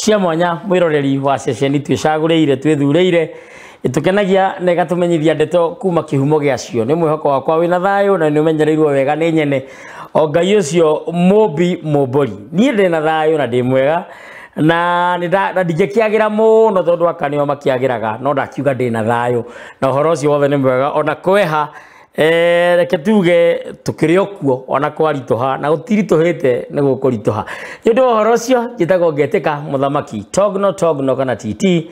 Cia mwanya mwĩroreri wa ceceni twĩcagũrĩire twĩthurĩire ĩtũkenagia na ĩgatũmenyithia ndeto kuma kĩhumo gĩacio. Nĩ mwĩhoko wakwa wĩna thayũ na nĩ ũmenyereirwo wega nĩ nyene o Ngai ũcio mũmbi mũmbũri. Niĩ ndĩ na thayũ na ndĩ mwega na na ndingĩkĩagĩra mũno tondũ aka nĩo makĩagĩraga, no ndakiuga ndĩ na thayũ na ũhoro ũcio wothe nĩ mwega ona kweha. Reke tuge tukĩrĩ o kuo ona kwaritũha na gũtiritũhĩte nĩ gũkũritũha. Nĩ ũndũ wa ũhoro ũcio njĩtagwo Ngetĩka Mũthamaki Togno Togno kana TT,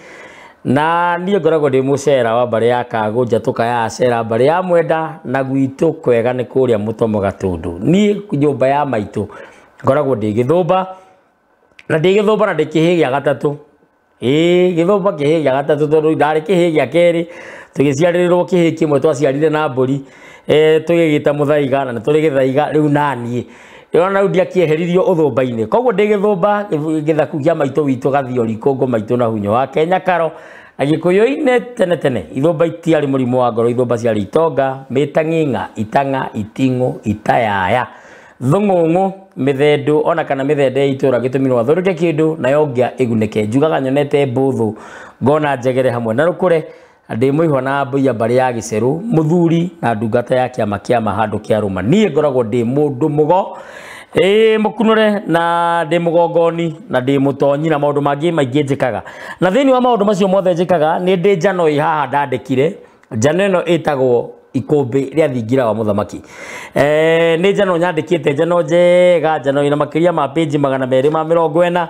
na niĩ ngoragwo ndĩ mũcera wa mbarĩ ya Kagũ, njatũka ya acera mbarĩ ya Mwenda, na gwitũ kwega nĩ kũrĩa Mũtomo Gatũndũ. Niĩ nyũmba ya maitũ ngoragwo ndĩ Gĩthũmba, na ndĩ Gĩthũmba na ndĩ kĩhĩ gĩa gatatũ. Ĩĩ, Gĩthũmba kĩhĩ gĩa gatatũ, tondũ ndarĩ kĩhĩ gĩa kerĩ tũgĩciarĩrĩrwo kĩhĩ kĩmwe twaciarire na mbũri, tũgĩgĩta Mũthaiga, na nĩ tũrĩ Gĩthaiga rĩu naniĩ ona rĩu ndiakĩeheririo ũthũmba-inĩ. Koguo ndĩ Gĩthũmba gĩthaku kĩa maitũ witũ Gathiori Kũngũ maitũ na hunyo wa Kenya Karo na Gĩkũyũ-inĩ. Tene tene ithũmba itiarĩ mũrimũ wa ngoro, ithũmba ciarĩ itonga, mĩtang'ing'a, itang'a, iting'ũ, itayaya, thũng'ũng'ũ, mĩthendũ ona kana mĩthende ya itũra. Gĩtũmi no athondeke kĩndũ nayo ngĩa ĩgunĩke. Njugaga nyonete mbũthũ ngona njegere hamwe na rũkũre, na ndĩ mũihwa na mbũiya mbarĩ ya gĩcerũ, mũthuri na ndungata ya kĩama kĩama handũ kĩa rũma. Niĩ ngoragwo ndĩ mũndũ mũgo, ĩĩ, mũkunũre, na ndĩ mũgongoni na ndĩ mũtonyi na maũndũ mangĩ maingĩ njĩkaga. Na thĩinĩ wa maũndũ macio mothe njĩkaga, nĩ ndĩ njano ĩ haha ndandĩkire. Njano ĩno ĩtagwo Ikũmbĩ rĩa Thingira wa Mũthamaki. Nĩ njano nyandĩkĩte, njano njega, njano ĩna makĩria ma page 240,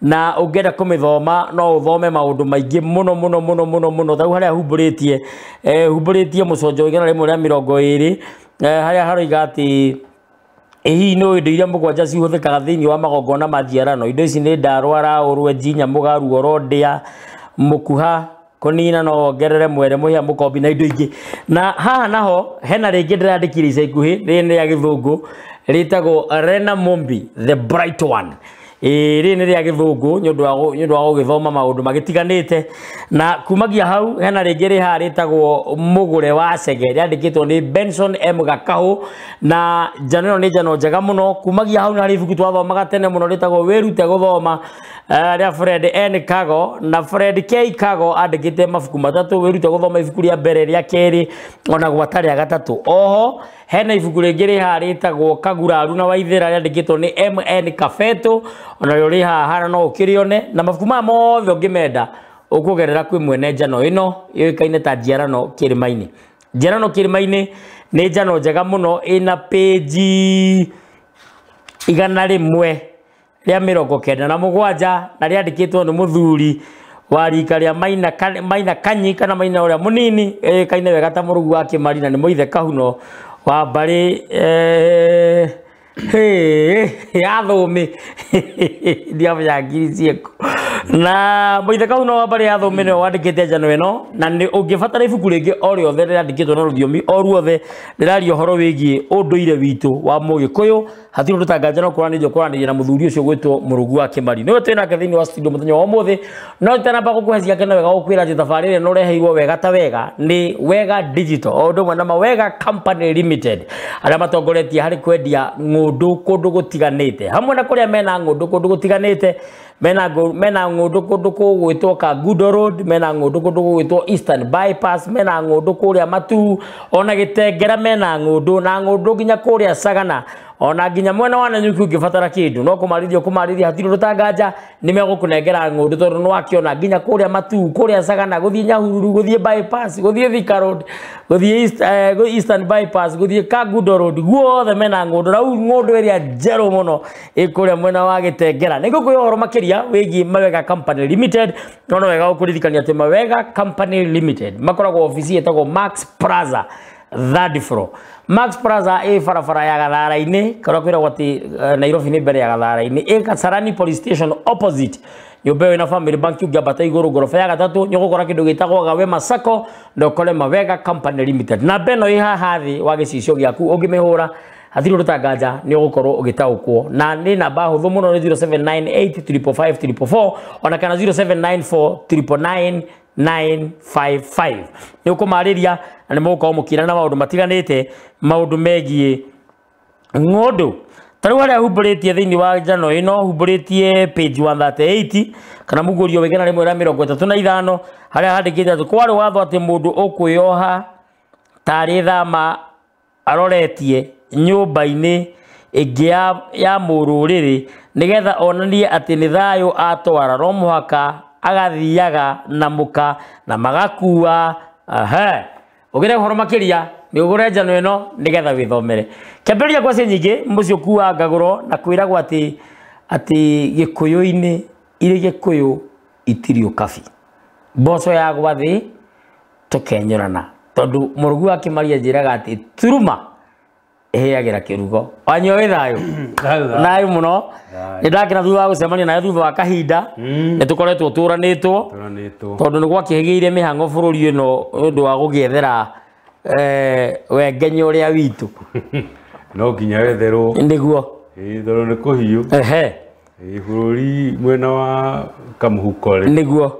na ũngĩenda kũmĩthoma no ũthome maũndũ maingĩ mũno mũno mũno mũno mũno. Tarĩu harĩa humbũrĩtie, humbũrĩtie mũconjo 120, harĩa haroiga atĩ ĩ hihi nĩ indo iria mũgwanja cihũthĩkaga thĩinĩ wa magongona ma njiarano. Indo ici nĩ ndarwara, ũrwenji, nyamũga, ruoro, ndĩa, mũkuha, kũnina, no wongerere mwere, mũhĩa, mũkombi na indo ingĩ. Na haha naho hena rĩngĩ ndĩrandĩkire ica ikuhĩ, rĩrĩ nĩ rĩa gĩthũngũ, rĩtagwo Rena Mumbi the Bright One. Ĩĩ, rĩrĩ nĩ rĩa gĩthũngũ nĩ ũndũ wa gũgĩthoma maũndũ magĩtiganĩte. Na kumagia hau hena rĩngĩ rĩ haha rĩtagwo Mũgũre wa Cege, rĩandĩkĩtwo nĩ Benson M Gakahũ, na njano ĩno nĩ njano njega mũno. Kumagia hau nĩ harĩ ibuku twathomaga tene mũno rĩtagwo Wĩrute Gũthoma, rĩa Fred N Kago, na Fred K Kago andĩkĩte mabuku matatũ: Wĩrute Gũthoma ibuku rĩa mbere, rĩa kerĩ ona gwata rĩa gatatũ. Oho hena ibuku rĩngĩ rĩ haha rĩtagwo Kaguraru na Waithĩra, rĩandĩkĩtwo nĩ MN Kabeto, onarĩo rĩ haha na no ũkĩrĩone. Na mabuku maya mothe ũngĩmenda ũkũgerera kwĩ mwene njano ĩno yũĩkaine ta Njiarano Kĩrĩma-inĩ. Njiarano Kĩrĩma-inĩ nĩ njano njega mũno, ĩna page 197, na rĩandĩkĩtwo nĩ mũthuri wa rika rĩa Maina, Maina Kanyi kana Maina ũrĩa mũnini, ĩkaine wega ta mũrũgu wa Kĩmari, na nĩ mũithe Kahuno wa mbarĩ ya Thũmĩ, ndiamenya ngiri ciĩkũ. Na mũithe Kahuno wa mbarĩ ya Thũmĩ nĩwe wandĩkĩte njano ĩno. Na nĩ ũngĩbatara ibuku rĩngĩ o rĩothe rĩrandĩkĩtwo na rũthiomi o ruothe rĩraria ũhoro wĩgiĩ ũndũire witũ wa Mũgĩkũyũ, hatirĩ ũndũ tanganja no kũranĩria kũranĩria na mũthuri ũcio gwĩtwo Mũrũgu wa Kĩmari. Nĩwe twĩ nake thĩinĩ wa studio mũthenya wa ũmũthĩ. No itanamba gũkũhe ciake, no wega gũkwĩra atĩ tabarĩra ĩno ũreheirwo wega ta wega nĩ Wega Digital o ũndũ ũmwe na Mawega Company Limited, arĩa matongoretie harĩ kwendia ng'ũndũ kũndũ gũtiganĩte. Hamwe na kũrĩa mena ng'ũndũ kũndũ gũtiganĩte, mena ng'ũndũ kũndũ gũgwĩtwo Kangundo Road, mena ng'ũndũ kũndũ gũgwĩtwo Eastern Bypass, mena ng'ũndũ kũrĩa Matuu, ona Gĩtengera mena ng'ũndũ, na ng'ũndũ nginya kũrĩa Sagana, ona nginya mwena wa Nanyuki. Ũngĩbatara kĩndũ no kũmarĩria ũkũmarĩria, hatirĩ ũndũ tanganja nĩ megũkũnengera ng'ũndũ, tondũ nĩ wakĩona nginya kũrĩa Matuu, kũrĩa Sagana, gũthiĩ Nyahururu, gũthiĩ Bypass, gũthiĩ Thika Road, gũthiĩ Eastern Bypass, gũthiĩ Kangundo Road, guothe mena ng'ũndũ. Na rĩu ng'ũndũ ĩrĩa njerũ mũno ĩ kũrĩa mwena wa Gĩtengera. Nĩ ngũkũhe ũhoro makĩria wĩgiĩ Mawega Company Limited, no no wega gũkũririkania atĩ Mawega Company Limited makoragwo obici ĩtagwo Max Plaza, third floor. Max Plaza ĩ barabara ya Gathara-inĩ, kũrĩa kwĩragwo atĩ Nairobi nĩ mbere ya Gathara-inĩ, ĩ Kasarani Police Station opposite. Nyũmba ĩyo ĩna Family Bank. Ũngĩambata igũrũ ngoroba ya gatatũ nĩ ũgũkora kĩndũ gĩtagwo Gawema Sacco na ũkore Mawega Company Limited. Namba ĩno ĩ haha thĩ wa gĩcicio gĩaku, ũngĩmĩhũra hatirĩ ũndũ tanganja nĩ ũgũkorwo ũgĩtaũkwo, na nĩ namba hũthũ mũno, nĩ 0798 555 444 ona kana 0794 999 955. Nĩ ũkũmarĩria na nĩ mũgũkorwo mũkĩrana maũndũ matiganĩte, maũndũ megiĩ ng'ũndũ. Ta rĩu harĩa humbũrĩtie thĩinĩ wa njano ĩno, humbũrĩtie page 138 kana mũguũrio wa 135, harĩa handĩkĩte atĩ kwarĩ watho atĩ mũndũ ũkwĩyoha tarĩ thama aroretie nyũmba-inĩ ĩngĩ ya mũrũrĩrĩ nĩgetha onanie atĩ nĩ thayũ atwara, no mũhaka agathiaga na mũka na magakua. Ũgĩre ũhoro makĩria nĩ ũgũre njano ĩno nĩgetha wĩthomere. Kĩambĩrĩria ngwacĩ nyingĩ mũciĩ ũkuaga ngagũro na kwĩragwo atĩ gĩkũyũ-inĩ irĩ gĩkũyũ itirĩ ũkabi. Mboco ya gwathĩ tũkenyũrana tondũ mũrugi wa Kĩmaria njĩraga atĩ turuma ĩhĩagĩra kĩrugo. Wanyua wĩ thayũ? Thayũ mũno. Nĩ ndakena thutha wa gũcemania nawe thutha wa kahinda. Nĩ tũkoretwo tũranĩtwo tondũ nĩ gwakĩhĩgĩire mĩhang'o bũrũri ĩno ũndũ wa gũgĩethera wengenyo ũrĩa witũ. No nginya wetherwo. Nĩguo. Tondũ nĩ kũhiũ. Bũrũri mwena wa kamũhuko rĩ. Nĩguo.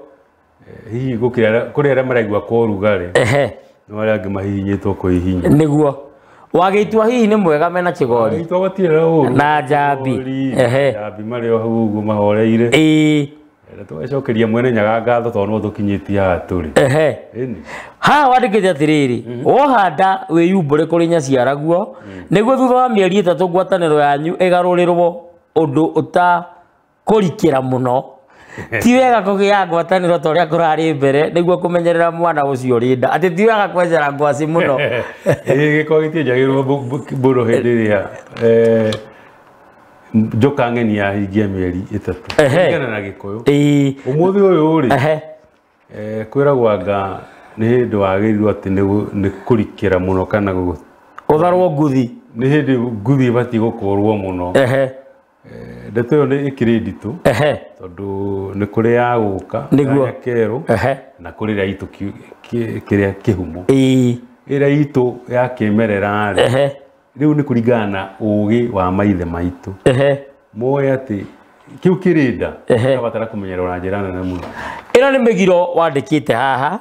Hihi kũrĩ arĩa maraigua kwa ũrugarĩ. No arĩa angĩ mahihinyĩtwo kwĩhihinya. Nĩguo. Wagĩitua hihi nĩ mwega mena kĩgori. Wagĩitua gũtirĩ na ũru. Na njambi. Njambi marĩ o hau ũguo mahoreire. Na tũgacokeria mwene Nyaga ngatho tondũ no tũkinyĩtie haha tũrĩ. Haha wandĩkĩte atĩrĩrĩ, wohanda wĩyumbũre kũrĩ nyaciaraguo nĩguo thutha wa mĩeri 3 ngwatanĩro yanyu ĩgarũrĩrwo ũndũ ũtakũrikĩra mũno. Ti wega kũgĩa ngwatanĩro ta ũrĩa kũrarĩ mbere nĩguo kũmenyerera mwana ũcio ũrĩ nda. Atĩ ti wega kwenjera ngwacĩ mũno. Gĩko gĩtienjagĩrwo mũno hĩndĩ ĩrĩa njoka ng'eni yahingia mĩeri 3. Kũringana na Gĩkũyũ. Ũmũthĩ ũyũ rĩ, kwĩragwo anga nĩ hĩndĩ wagĩrĩirwo atĩ nĩ kũrikĩra mũno kana gũtharwo nguthi. Nĩ hĩndĩ nguthi ĩbatiĩ gũkũrwo mũno. Ndeto ĩyo nĩ ĩkĩrĩ nditũ tondũ nĩ kũrĩ ya gũka ya kerũ na kũrĩ ĩrĩa itũ kĩrĩa kĩhumo. Ĩrĩa itũ ya kĩmerera rĩ, rĩu nĩ kũringana na ũgĩ wa maithe maitũ. Moĩ atĩ kĩu kĩrĩ nda kĩrabatara kũmenyererwo na njĩra nene mũno. Ĩno nĩ mĩgiro wandĩkĩte haha.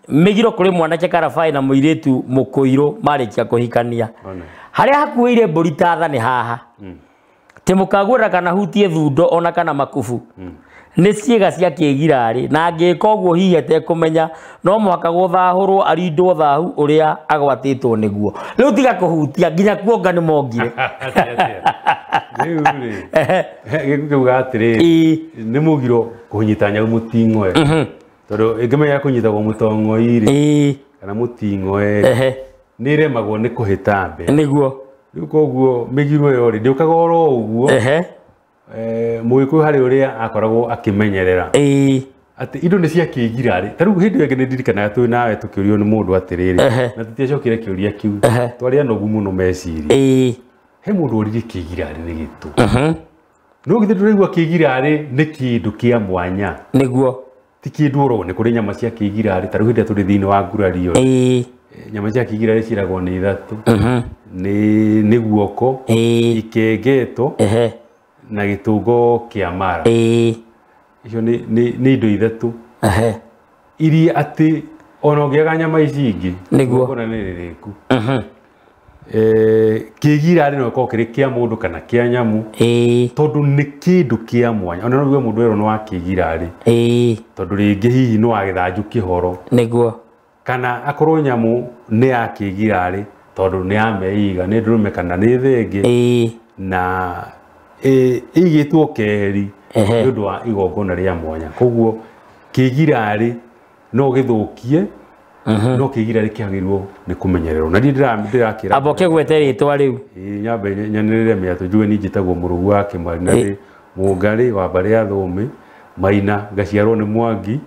Mĩgiro kũrĩ mwanake Karabai na mũirĩtu mũkũirũ marĩkia kũhikania. Harĩa hakuĩire mbũri ta tha nĩ haha. Tĩ mũkagũra kana hutie thundo ona kana makubu. Nĩ ciĩga cia kĩgirarĩ na angĩka ũguo hihi atekũmenya no mũhaka gũthahũrwo arindwo thahu ũrĩa agwatĩtwo nĩguo. Rĩu tiga kũhutia nginya kuonga nĩ mongire. Rĩu rĩ, gĩkũ kĩuga atĩrĩrĩ, nĩ mũgiro kũnyita nyau mũting'oe. Tondũ ĩngĩmenya kũnyitagwo mũtong'oi rĩ, kana mũting'oe, nĩ ĩremagwo nĩ kũhĩta mbere. Nĩguo. Rĩu koguo mĩgiro ĩyo rĩ, ndĩũkaga oro ũguo. Mũgĩkũyũ harĩ ũrĩa akoragwo akĩmenyerera. Atĩ indo nĩ cia kĩgirarĩ. Ta rĩu hĩndĩ ĩyo ĩngĩ nĩ ndirikanaga twĩ nawe tũkĩũrio nĩ mũndũ atĩrĩrĩ, na tũtiacokire kĩũria kĩu. Twarĩ anogu mũno meciria. He mũndũ oririe kĩgirarĩ nĩ gĩtũ. No githĩ ndũraigua kĩgirarĩ nĩ kĩndũ kĩa mwanya. Nĩguo. Ti kĩndũ oro nĩ kũrĩ nyama cia kĩgirarĩ. Ta rĩu hĩndĩ ĩrĩa tũrĩ thĩinĩ wa ngurario. Nyama cia kĩgirarĩ ciragwo nĩ 3. Nĩ guoko, ikengeto, na gĩtũngo kĩa mara. Icio nĩ indo 3. Iria atĩ ona ũngĩaga nyama ici ingĩ, igongona nĩ rĩrĩku. Kĩgirarĩ no gĩkorwo kĩrĩ kĩa mũndũ kana kĩa nyamũ, tondũ nĩ kĩndũ kĩa mwanya. Ona no uge mũndũ erwo nĩ wa kĩgirarĩ, tondũ rĩngĩ hihi nĩ wa gĩthanju kĩhoro. Nĩguo. Kana akorwo nyamũ nĩ ya kĩgirarĩ tondũ nĩ ya meiga, nĩ ndũrũme kana nĩ thenge, na ĩigĩtwo keheri nĩ ũndũ wa igongona rĩa mwanya. Koguo kĩgirarĩ no gĩthũkie, no kĩgirarĩ kĩagĩrĩirwo nĩ kũmenyererwo. Na niĩ ndĩrakĩra amba ũkĩgwete rĩtwa rĩu. Nyambe nyanĩrĩre mĩatũ njuge niĩ njĩtagwo Mũrũgu wa Kĩmari na ndĩ Mũngarĩ wa mbarĩ ya Thũũmĩ, Maina, ngaciarwo nĩ Mwangi.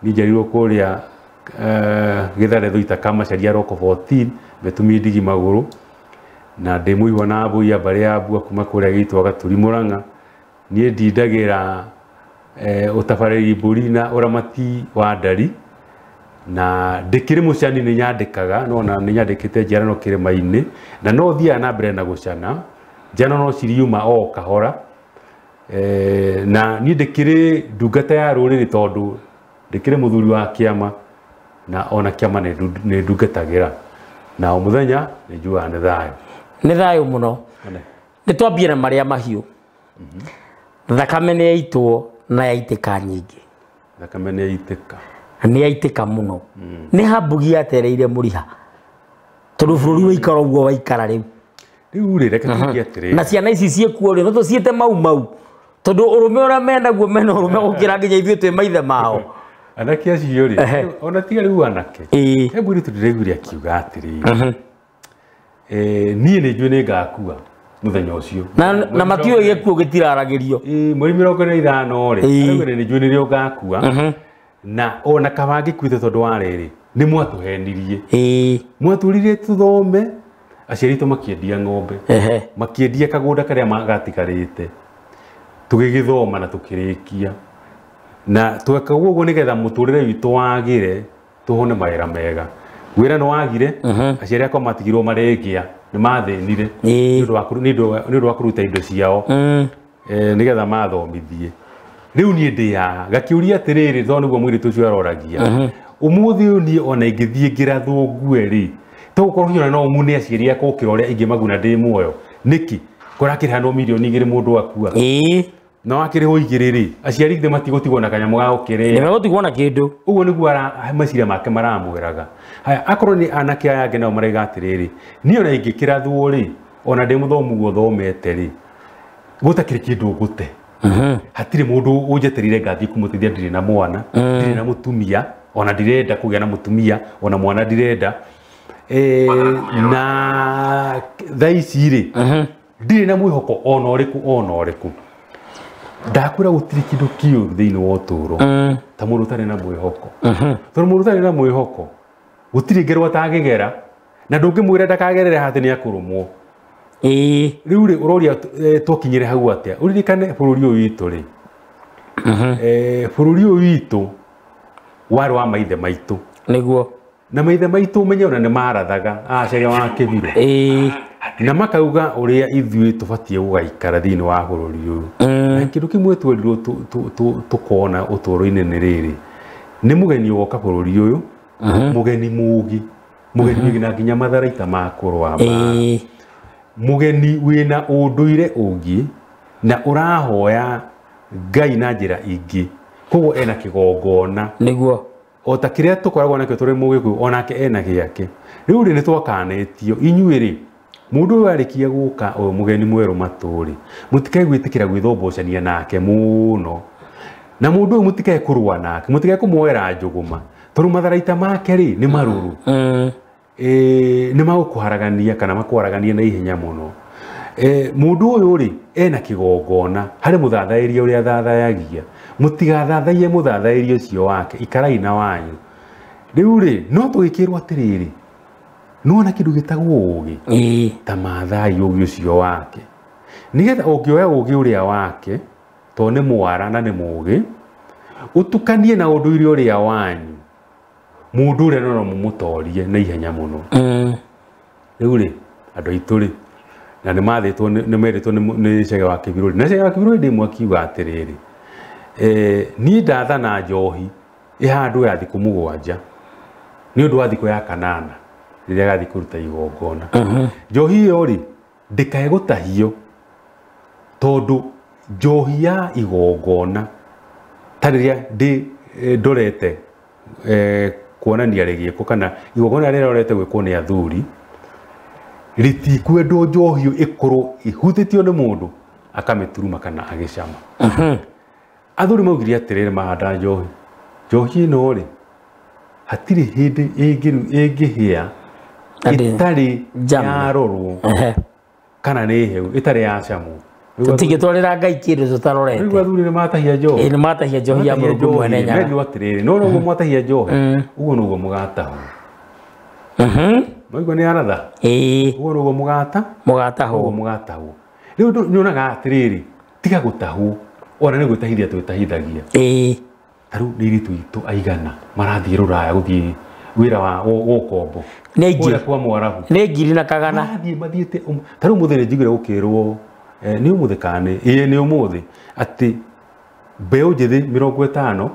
Niĩ njiarirwo kũrĩa Gĩthare Thũita Kamacharia Roko 14, Mĩtumi Ndigi Magũrũ, na ndĩ mũihwa na mbũi ya mbarĩ ya Mbua kuma kũrĩa gĩitwa Gaturi Mũrang'a. Niĩ ndindagĩra ũtabarĩri mbũri na ũramati wa ndari, na ndĩkĩrĩ mũcani nĩ nyandĩkaga, no ona nĩ nyandĩkĩte njiarano kĩrĩma-inĩ, na no thiaga na mbere na gũcana. Njiarano no ciriuma o kahora. Na niĩ ndĩkĩrĩ ndungata ya rũrĩrĩ tondũ ndĩkĩrĩ mũthuri wa kĩama, na ona kĩama nĩ ndungatagĩra. Na o mũthenya nĩ njugaga nĩ thayũ. Nĩ thayũ mũno. Nĩ twambie na marĩa mahiũ. Thakame nĩ yaitwo na yaitĩka nyingĩ. Thakame nĩ yaitĩka. Nĩ yaitĩka mũno. Nĩ hambugi yatereire mũriha. Tondũ bũrũri waikara ũguo waikara rĩu. Rĩu rĩ reke tuge atĩrĩrĩ. Na ciana ici ciĩkuo rĩ no tũciĩte mau mau. Tondũ ũrũme ũrĩa menaguo mena ũrũme gũkĩra nginya ithuĩ twĩ maithe mao. Anake acio rĩ ona tiga rĩu anake. He mũirĩtu ndĩraiguire akiuga atĩrĩrĩ. Niĩ nĩ njũĩ nĩ ngakua mũthenya ũcio. Na matiũĩ gĩkuũ gĩtiraragĩrio. Mweri 45 rĩ, araugire nĩ njũĩ nĩrĩo ngakua. Na ona kaba ngĩkuĩte tondũ wa rĩrĩ nĩ mwatũhenirie. Mwatũririe tũthome, aciari aitũ makĩendia ng'ombe, makĩendia kagũnda karĩa gatigarĩte, tũgĩgĩthoma na tũkĩrĩkia. Na tweka ũguo nĩgetha mũtũrĩre witũ wagĩre, tũhone mawĩra mega. Wĩra nĩ wagire, aciari akwa matigirwo marĩngĩa, nĩ mathĩnire nĩ ũndũ wa kũruta indo ciao nĩgetha mathomithie. Rĩu niĩ ndĩ haha ngakĩũria atĩrĩrĩ, tondũ nĩguo mũirĩtu ũcio aroragia. Ũmũthĩ ũyũ niĩ ona ingĩthiĩ ngĩrathwo ngue rĩ, togũkorwo hihi no ng'une aciari akwa gũkĩra ũrĩa ingĩmaguna ndĩ muoyo. Nĩkĩ? Kũrakĩrĩhanwo milioni 2 mũndũ akua. Na wakĩrĩhwo 2 rĩ, aciari ithe matigũtigwo na kanyamũ ga gũkĩrĩa. Nĩmegũtigwo na kĩndũ. Ũguo nĩguo meciria make maramwĩraga. Haya, akorwo nĩ anake aya angĩ nao maraiga atĩrĩrĩ, niĩ ona ingĩkĩrathwo rĩ, ona ndĩ mũthomu ũguo thomete rĩ, gũtakĩrĩ kĩndũ ngũte. Hatirĩ mũndũ ũnjetereire ngathiĩ kũmũteithia, ndirĩ na mwana, ndirĩ na mũtumia, ona ndirenda kũgĩa na mũtumia, ona mwana ndirenda. Na thaa ici rĩ, ndirĩ na mwĩhoko ona ũrĩkũ ona ũrĩkũ. Ndakwĩra gũtirĩ kĩndũ kĩũru thĩinĩ wa ũtũũro ta mũndũ ũtarĩ na mwĩhoko. Tondũ mũndũ ũtarĩ na mwĩhoko gũtirĩ ngero atangĩgera, na ndũngĩmwĩra ndakagerere hatĩ nĩ akũrũmwo. Rĩu rĩ ũroria twakinyire hau atĩa? Ũririkane bũrũri ũyũ witũ rĩ, bũrũri ũyũ witũ warĩ wa maithe maitũ. Nĩguo. Na maithe maitũ ũmenye ona nĩ marathaga aciari wa kĩbirũ. Na makauga ũrĩa ithuĩ tũbatiĩ gũgaikara thĩinĩ wa bũrũri ũyũ. Na kĩndũ kĩmwe twerirwo tũkona ũtũũro-inĩ nĩ rĩrĩ, nĩ mũgeni woka bũrũri ũyũ, mũgeni mũũgĩ, mũgeni wĩna nginya matharaita ma kũrũa mbaara, mũgeni wĩna ũndũire ũngĩ na ũrahoya Ngai na njĩra ingĩ, koguo ena kĩgongona. Nĩguo. O ta kĩrĩa tũkoragwo nakĩo tũrĩ mũgĩkũyũ, onake ena gĩake. Rĩu rĩ nĩ twakanĩtio inyuĩ rĩ, mũndũ ũyũ arĩkia gũka ũyũ mũgeni mwerũ matũrĩ, mũtikae gwĩtĩkĩra gwĩthombocania nake mũno, na mũndũ ũyũ mũtikae kũrũa nake, mũtikae kũmuoera njũgũma, tondũ matharaita make rĩ nĩ marũrũ. Nĩ magũkũharagania kana makũharagania na ihenya mũno. Mũndũ ũyũ rĩ ena kĩgongona harĩ mũthathaĩria ũrĩa athathayagia, mũtigathathaiye mũthathaĩria ũcio wake, ikarai na wanyu. Rĩu rĩ no tũgĩkĩrwo atĩrĩrĩ, nĩwona kĩndũ gĩtagwo ũũgĩ, ta mathai ũũgĩ ũcio wake, nĩgetha ũngĩoya ũũgĩ ũrĩa wake, tondũ nĩ mwara na nĩ mũũgĩ, ũtukanie na ũndũire ũrĩa wanyu, mũndũ ũrĩa no mũmũtorie na ihenya mũno. Rĩu rĩ andũ aitũ rĩ, na nĩ mathĩtwo nĩ merĩtwo nĩ Chege wa Kĩbirũ, na Chege wa Kĩbirũ hĩndĩ ĩmwe akiuga atĩrĩrĩ, niĩ ndathana njohi ĩhandwo ya thikũ 7 nĩ ũndũ wa thikũ ya 8 rĩrĩa gathiĩ kũruta igongona. Njohi ĩyo rĩ ndĩkae gũtahio, tondũ njohi ya igongona ta rĩrĩa ndĩ ndorete kuonania rĩgĩkwo kana igongona rĩrĩa rĩrorete gwĩkwo nĩ athuri, rĩtikwendwo njohi ĩkorwo ĩhutĩtio nĩ mũndũ akamĩturuma kana agĩcama. Athuri maugire atĩrĩrĩ, mahanda njohi, njohi ĩno rĩ hatirĩ hĩndĩ ĩngĩhĩa ĩtarĩ yarorwo kana nĩ heu, ĩtarĩ yacamwo. Tũtingĩtwarĩra Ngai kĩndũ tũtarorete. Rĩu athuri nĩ matahia njohi. Nĩ matahia njohi ya Mũrungu mwene Nyaga. Merirwo atĩrĩrĩ, no noguo mwatahia njohi, ũguo noguo mũgatahwo. Maigua nĩ aratha? Ũguo noguo mũgata? Mũgatahwo. Ũguo mũgatahwo. Rĩu nyonaga atĩrĩrĩ, tiga gũtahwo, ona nĩ gwĩtahithia twĩtahithagia. Ta rĩu nĩ airĩtu aitũ aigana marathiĩ rũraya gũthiĩ wĩra wa ũkombo. Nĩ aingĩ. Kũrĩa kwa Mwarabu. Nĩ ngiri na kagana. Marathiĩ mathiĩte. Ta rĩu ũmũthĩ nĩ njiguire gũkĩrwo, nĩ ũmũthĩ kana nĩ, ĩĩ nĩ ũmũthĩ, atĩ mbeũ njĩthĩ 50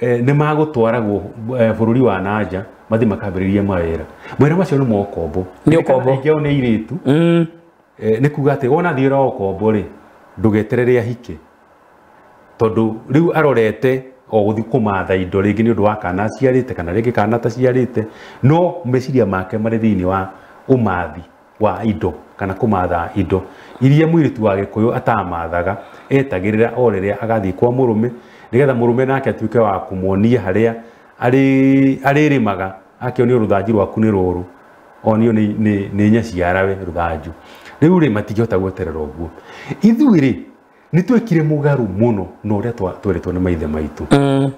nĩ magũtwaragwo bũrũri wa nanja mathiĩ makambĩrĩrie mawĩra. Mawĩra macio nĩ ma ũkombo. Nĩ ũkombo. Aingĩ ao nĩ airĩtu. Nĩ kuga atĩ wona thiĩ wĩra wa ũkombo rĩ, ndũgeterere ahike, tondũ rĩu arorete o gũthiĩ kũmatha indo rĩngĩ nĩ ũndũ wa kana aciarĩte kana rĩngĩ kana ataciarĩte, no meciria make marĩ thĩinĩ wa ũmathi wa indo kana kũmatha indo iria mũirĩtu wa Gĩkũyũ atamathaga, etagĩrĩra o rĩrĩa agathiĩ kwa mũrũme nĩgetha mũrũme nake atuĩke wa kũmuonia harĩa arĩrĩmaga, akĩonio rũthanju rwaku nĩ rũrũ, onio nĩ nyaciarawe rũthanju. Rĩu rĩ, matingĩhota gweterera ũguo. Ithuĩ rĩ, nĩ twekire mũgarũ mũno na ũrĩa tweretwo nĩ maithe maitũ,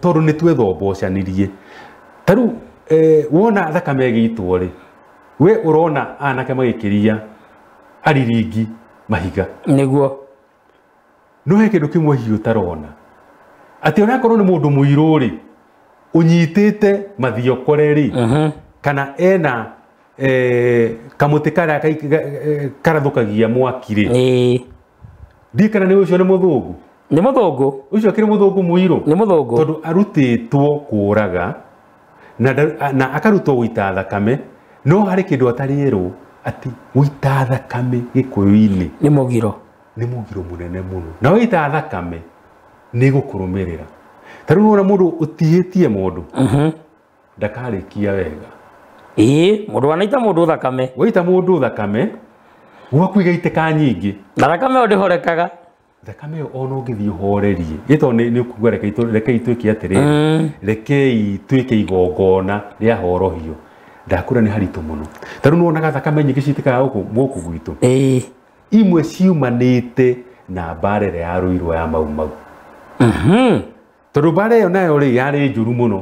tondũ nĩ twethombocanirie. Ta rĩu wona thakame ĩgĩitwo rĩ, we ũrona anake magĩkĩria ariringi mahiga. Nĩguo. No he kĩndũ kĩmwe hihi ũtarona, atĩ onakorwo nĩ mũndũ mũirũ rĩ, ũnyitĩte mathiokore rĩ, kana ena kamũtĩ karĩa karathũkagia mwaki rĩ, ndiĩ kana nĩ ũcio nĩ mũthũngũ. Nĩ mũthũngũ. Ũcio akĩrĩ mũthũngũ mũirũ. Nĩ mũthũngũ. Tondũ arutĩtwo kũraga na akarutwo gũita thakame, no harĩ kĩndũ atarĩrwo atĩ gũita thakame Gĩkũyũ-inĩ nĩ mũgiro. Nĩ mũgiro mũnene mũno. Na waita thakame nĩ gũkũrũmĩrĩra. Ta rĩu wona mũndũ ũtihĩtie mũndũ ndakarĩkia wega. Ĩĩ, mũndũ wanaita mũndũ thakame. Waita mũndũ thakame gwaku igaitĩka nyingĩ. Na thakame ĩyo ndĩhorekaga. Thakame ĩyo ona ũngĩthiĩ ũhorerie, ĩ tondũ nĩ ũkuga rekei twĩke atĩrĩrĩ, rekei twĩke igongona rĩa horohio. Ndakũra nĩ haritũ mũno. Ta rĩu nĩwonaga thakame nyingĩ citĩkaga gũkũ gwitũ. Imwe ciumanĩte na mbara ĩrĩa yarũirwo ya Mau Mau. Tondũ mbara ĩyo nayo rĩ, yarĩ njũru mũno,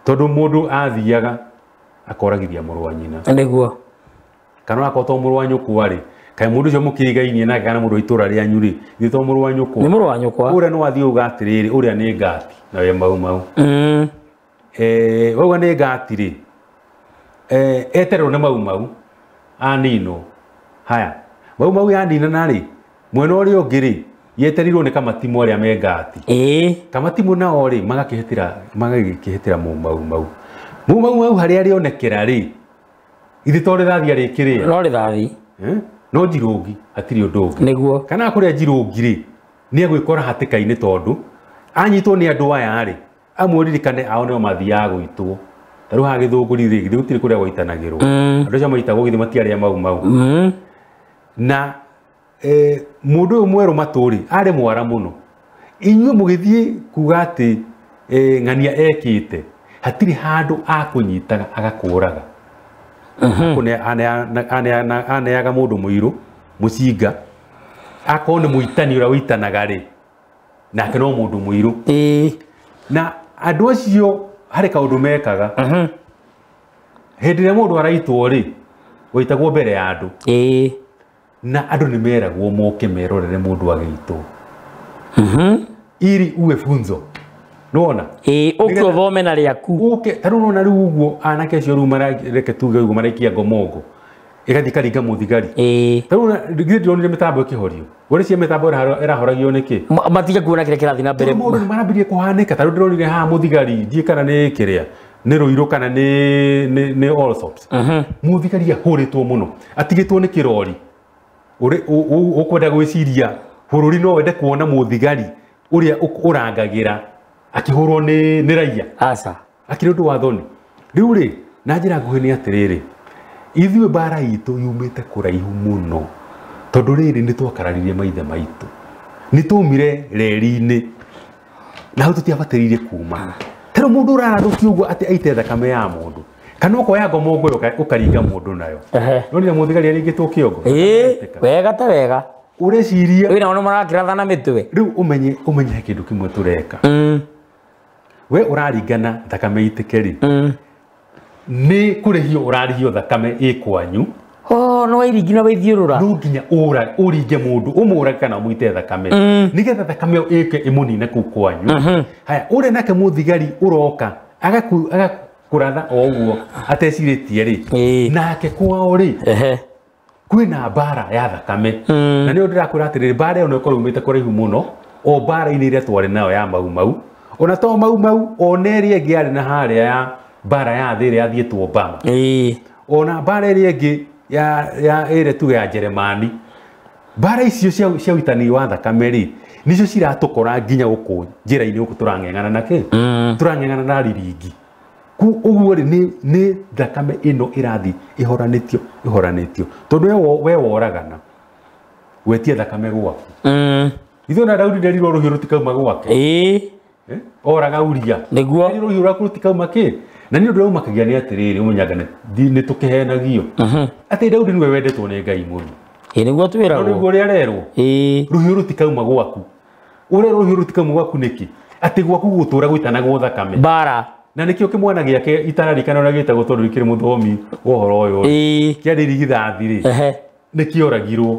tondũ mũndũ athiaga akoragithia mũrũ wa nyina. Nĩguo. Kana onakorwo to mũrũ wa nyũkwa rĩ, kaĩ mũndũ ũcio mũkĩigainie nake kana mũndũ wa itũra rĩanyu rĩ, ithuĩ to mũrũ wa nyũkwa. Nĩ mũrũ wa nyũkwa. Ũrĩa no athiĩ uga atĩrĩrĩ, ũrĩa nĩ ngati na we Mau Mau. Wauga nĩ ngati rĩ, etererwo nĩ Mau Mau aninwo. Haya, Mau Mau yaninana rĩ, mwena ũrĩa ũngĩ rĩ, yetereirwo nĩ Kamatimũ arĩa me ngati. Kamatimũ nao rĩ, magagĩkĩhĩtĩra Mau Mau. Mau Mau mau harĩa rĩonekera rĩ, ithe to rĩrathi arĩkĩrĩa. No rĩrathi. No njirũngi, hatirĩ ũndũ ũngĩ. Nĩguo. Kana kũrĩa njirũngi rĩ, nĩ egwĩkora hatĩka-inĩ tondũ anyitwo nĩ andũ aya rĩ, amwe ũririkane ao nĩo mathiaga gũitwo. Ta rĩu haha Gĩthũngũri rĩ, githĩ gũtirĩ kũrĩa gwaitanagĩrwo. Andũ acio maitagwo githĩ matiarĩ a Mau Mau. Na mũndũ ũyũ mwerũ matũ rĩ, arĩ mwara mũno. Inyuĩ mũgĩthiĩ kuga atĩ ng'ania ekĩte, hatirĩ handũ akũnyitaga agakũraga. Aneaga mũndũ mũirũ, mũcinga, akorwo nĩ mũitani ũrĩa ũitanaga rĩ, nake no mũndũ mũirũ. Na andũ acio harĩ kaũndũ mekaga. Hĩndĩ ĩrĩa mũndũ araitwo rĩ, waitagwo mbere ya andũ. Na andũ nĩ meragwo moke merorere mũndũ agĩitwo. Ili uwe funzo. Nĩwona? Ũke ũthome na rĩaku. Ũke, ta rĩu nĩwona rĩu ũguo anake acio rĩu reke tuge ũguo maraikia ngomongo. Ĩgathiĩ ĩkaringa mũthigari. Ta rĩu githĩ ndĩronire mĩtambo ĩkĩhorio. Ũreciria mĩtambo ĩrahoragio nĩkĩ? Matige kuona kĩrĩa kĩrathiĩ na mbere. Tondũ maũndũ nĩ marambirie kũhanĩka. Ta rĩu ndĩronire haha mũthigari, ndiũĩ kana nĩ kĩrĩa, nĩ Rũirũ kana nĩ Allsops. Mũthigari ahũrĩtwo mũno, atigĩtwo nĩ kĩrori. Ũkwenda gwĩciria bũrũri no wende kuona mũthigari ũrĩa ũrangagĩra akĩhũrwo nĩ raia. Aca. Akĩrĩ ũndũ wa thoni. Rĩu rĩ, na njĩra nguhĩ nĩ atĩrĩrĩ, ithuĩ mbara itũ yumĩte kũraihu mũno, tondũ rĩrĩ nĩ twakararirie maithe maitũ, nĩ twaumire reri-inĩ na hau tũtiabatĩrĩire kuma. Ta rĩu mũndũ ũrarathũkia ũguo atĩ aite thakame ya mũndũ, kana ũkoya ngomongo ĩyo ũkaringa mũndũ nayo. Nonire mũthigari arĩngĩtwo kĩongo? Wega ta wega. Ũreciria Wĩna ono marakĩrathana mĩtwe. Rĩu ũmenye he kĩndũ kĩmwe tũreka. We ũraringana thakame itĩke rĩ, nĩ kũrĩhio ũrarĩhio thakame ĩ kwanyu. Oh, no wairingi na waithiũrũra. No nginya ũringe mũndũ, ũmũrage kana ũmũite thakame. Nĩgetha thakame ĩyo ĩke ĩmũnine kũu kwanyu. Haya, ũrĩa nake mũthigari ũroka, agakũratha o ũguo atecirĩtie rĩ, nake kwao rĩ, kwĩna mbara ya thakame. Na nĩyo ndĩrakwĩra atĩrĩrĩ, mbara ĩyo no ĩkorwo yumĩte kũraihu mũno, o mbara-inĩ ĩrĩa twarĩ nayo ya Mau Mau. Ona to Mau Mau, ona ĩrĩa ĩngĩ yarĩ na harĩa ya mbara ya thĩ ĩrĩa yathiĩtwo Obama. Ona mbara ĩrĩa ĩngĩ ya ĩrĩa tuge ya Jeremani. Mbara icio cia ũitani wa thakame rĩ nicio ciratũkora nginya gũkũ njĩra-inĩ gũkũ tũrang'eng'ana na kĩ tũrang'eng'ana na riringi. Ũguo rĩ nĩ thakame ĩno ĩrathi ĩhoranĩtio tondũ we woragana wetie thakame gwaku. Ithuĩ na Daudi nderirwo rũhiũ rũtikauma gwake. Oraga Uria nĩguo rũhiũ rwaku rũtikauma kĩ. Na nĩ ũndũ ũmakagia nĩ atĩrĩrĩ ũmenyaga nĩ tũkĩhenagio atĩ Daudi nĩwe wendetwo nĩ Ngai mũno. Ĩ nĩguo twĩragwo. Nĩguo ũrĩa arerwo. Rũhiũ rũtikauma gwaku. Ũrĩa rũhiũ rũtikauma gwaku nĩkĩ? Atĩ gwaku gũtũra gũitanagwo thakame. Mbara. Na nĩkĩo kĩmwana gĩake itararikana ũrĩa gĩtagwo tondũ gĩkĩrĩ mũthomi wa ũhoro ũyũ. Kĩarĩ irigithathi rĩ. Nĩkĩoragirwo.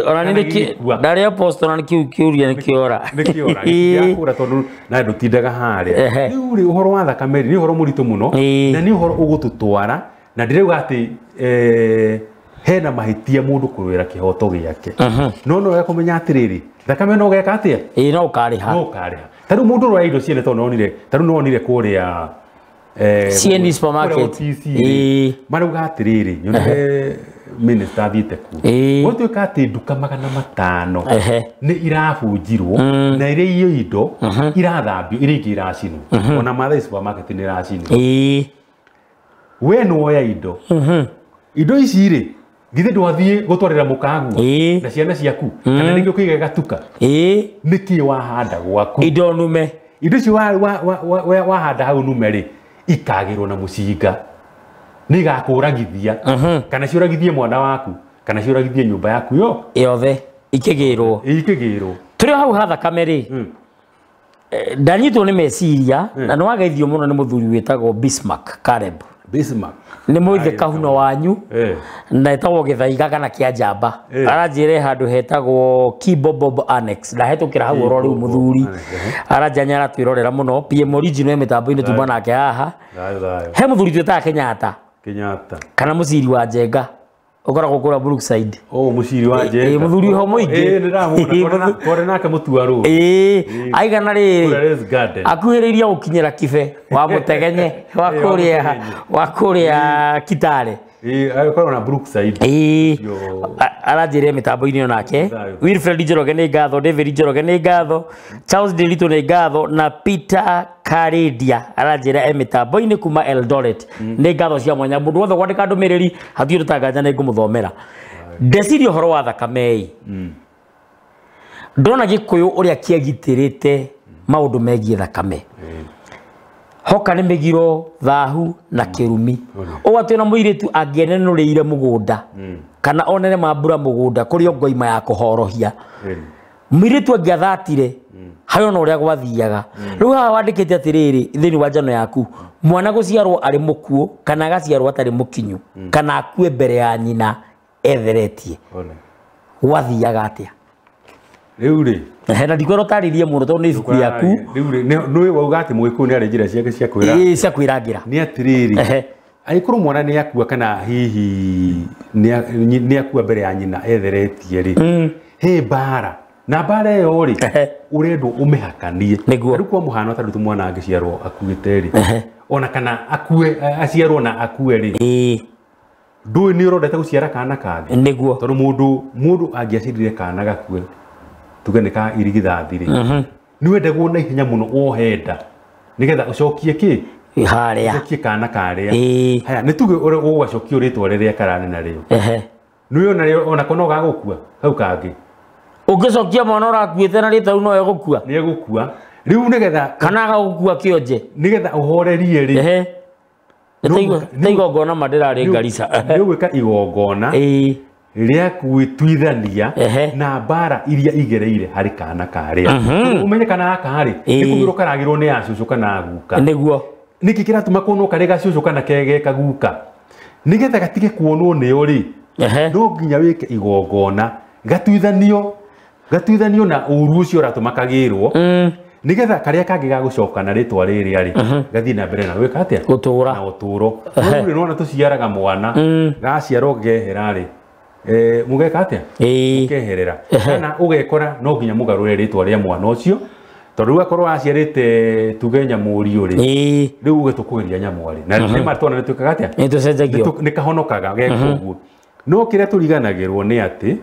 Ona nĩ ndarĩ apostle na nĩkĩu kĩũria nĩkĩora. Nĩkĩora. Gĩakũra tondũ na ndũtindaga harĩa. Rĩu rĩ ũhoro wa thakame rĩ nĩ ũhoro mũritũ mũno na nĩ ũhoro ũgũtũtwara na ndĩrauga atĩ hena mahĩtia mũndũ kũrũĩra kĩhoto gĩake. No no wega kũmenya atĩrĩrĩ thakame no geka atĩa? No ũkarĩha. No ũkarĩha. Ta rĩu mũndũ ũroya indo ciene tondũ nonire ta rĩu nonire kũrĩa CND supermarket. Marauga atĩrĩrĩ nyonire minister athiĩte kuo. Gwatuĩka atĩ nduka 500 nĩ irabunjirwo na iria iyo indo irathambio iria ingĩ iracinwo. Ona Mathai supermarket nĩ iracinwo. We nĩwoya indo. Indo ici rĩ githĩ ndwathiĩ gũtwarĩra mũkaguo na ciana ciaku kana nĩngĩ ũkĩiga gatuka. Nĩkĩ wahanda gwaku? Indo nume. Indo icio wahanda hau nume rĩ ikagĩrwo na mũcinga. Nĩ igakũragithia kana ciũragithie mwana waku kana ciũragithie nyũmba yaku yo yothe ikĩgĩrwo. Ikĩgĩrwo. Tũrĩ hau ha thakame rĩ ndanyitwo nĩ meciria na nĩ wageithio mũno nĩ mũthuri wĩtagwo Bismarck Caleb. Bismarck nĩ mũithe kahuna wanyu na etagwo Gĩthaiga kana kĩa njamba. Aranjĩre handũ hetagwo Kibobob Annex ndahetũkĩra hau oro rĩu mũthuri aranjanya aratwĩrorera mũno. PM original mĩtambo-inĩ tuma nake haha. He mũthuri twĩtaga Kenyatta. Kenyatta kana mũciri wa Njenga ũkoragwo kũrĩa Brookside. Mũciri wa Njenga. Mũthuri ho mũingĩ. Nĩndamwona twarĩ nake mũtuarũ. Aigana rĩrĩ akuhĩrĩirie gũkinyĩra Kibe wa Mũtegenye wa kũrĩa Kitale. Akoragwo na Brookside. Aranjĩrire mĩtambo-inĩ onake. Wilfred Njoroge nĩ ngatho, David Njoroge nĩ ngatho, Charles Delito nĩ ngatho na Peter Karedia aranjĩra e mĩtambo-inĩ kuma Eldoret. Nĩ ngatho cia mwanya. Mũndũ wothe kwandĩka ndũmĩrĩri hatirĩ ũtanganja nĩ ngũmũthomera. Ndeciria ũhoro wa thakame ĩ. Ndona Gĩkũyũ ũrĩa kĩagitĩrĩte maũndũ megiĩ thakame. Hoka nĩ mĩgiro, thahu na kĩrumi. Ũguo atĩ ona mũirĩtu angĩenenũrĩire mũgũnda kana onere mambura mũgũnda kũrĩ ngoima ya kũhorohia. Mũirĩtu angĩathatire harĩ ona ũrĩa gwathiaga. Rĩu haha wandĩkĩte atĩrĩrĩ thĩinĩ wa njano yaku mwana gũciarwo arĩ mũkuũ kana agaciarwo atarĩ mũkinyu kana akue mbere ya nyina etheretie. Gwathiaga atĩa? Rĩu rĩ na ndikwĩra ũtarĩrie mũno tondũ nĩ ibuku rĩaku. Rĩu rĩ nĩũĩ wauga atĩ Mũgĩkũyũ nĩ arĩ njĩra ciake cia kwĩra. Cia kwĩrangĩra. Nĩ atĩrĩrĩ angĩkorwo mwana nĩ akua kana hihi nĩ akua mbere ya nyina etheretie rĩ he mbara na mbara ĩyo rĩ ũrendwo ũmĩhakanie. Rĩu kwa mũhano ta rĩu mwana angĩciarwo akuĩte rĩ ona kana akue aciarwo na akue rĩ ndũĩ nĩ ũrondete gũciara kana kangĩ. Nĩguo. Tondũ mũndũ angĩaciarire kana gakue tuge nĩ ka irigithathi rĩ nĩ wendagwo na ihenya mũno wohe nda nĩgetha ũcokie kĩ harĩa ũcokie kana karĩa. Haya nĩ tuge ũgacokio rĩtwa rĩrĩa kararĩ narĩo. Nĩ onako no gagũkua hau kangĩ. Ũngĩcokia mwana ũrakuĩte na rĩtwa rĩu no egũkua. Nĩ egũkua. Rĩu nĩgetha kana agagũkua kĩonje nĩgetha ũhorerie rĩ nĩ igongona ma ndĩrarĩ Garissa. Nĩ ũgwĩka igongona rĩa gwĩtuithania na mbara iria igereire harĩ kana karĩa. Ũmenye kana gaka rĩ nĩ kũgĩrwo karagĩrwo nĩ acũcũ kana guka. Nĩguo. Nĩkĩ kĩratũma kuonwo karĩ gacũcũ kana kegeka guka? Nĩgetha gatige kuonwo nĩo rĩ no nginya wĩke igongona gatuithanio na ũru ũcio ũratũma kagĩrwo nĩgetha karĩa kangĩ gagũcoka na rĩtwa rĩrĩa rĩ gathiĩ na mbere na gwĩka atĩa? Gũtũra. Na ũtũro. Rĩu rĩ nĩwona tũciaraga mwana gaciarwo gehera rĩ mũgeka atĩa? Mũkeherera. Kana ũgekora no nginya mũgarũre rĩtwa rĩa mwana ũcio tondũ rĩu akorwo aciarĩte tuge Nyamũriũ rĩ rĩu uge tũkũgeria Nyamwarĩ na nĩ ma twana nĩ twĩkaga atĩa? Nĩ tũcenjagio. Nĩ kahonokaga geka ũguo. No kĩrĩa tũriganagĩrwo nĩ atĩ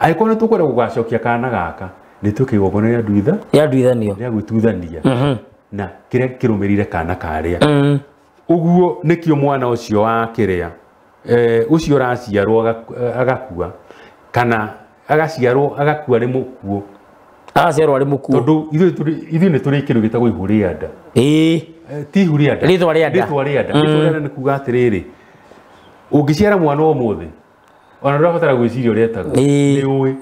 Angĩkorwo nĩ tũkwenda gũgacokia kana gaka nĩ twĩke igongona rĩa nduitha ya nduithanio rĩa gwĩtuithania na kĩrĩa kĩrũmĩrĩire kana karĩa. Ũguo nĩkĩo mwana ũcio wa kĩrĩa ũcio ũraciarwo agakua kana agaciarwo agakua arĩ mũkuũ. Agaciarwo arĩ mũkuũ tondũ ithuĩ nĩ tũrĩ kĩndũ gĩtagwo ihu rĩa nda. Ĩĩ ti ihu rĩa nda, rĩtwa rĩa nda. Rĩtwa rĩa nda. Rĩtwa rĩa nda nĩ kuga atĩrĩrĩ, ũngĩciara mwana ũmũthĩ ona ndũrabatara gwĩciria ũrĩa etagwo, nĩ ũĩ.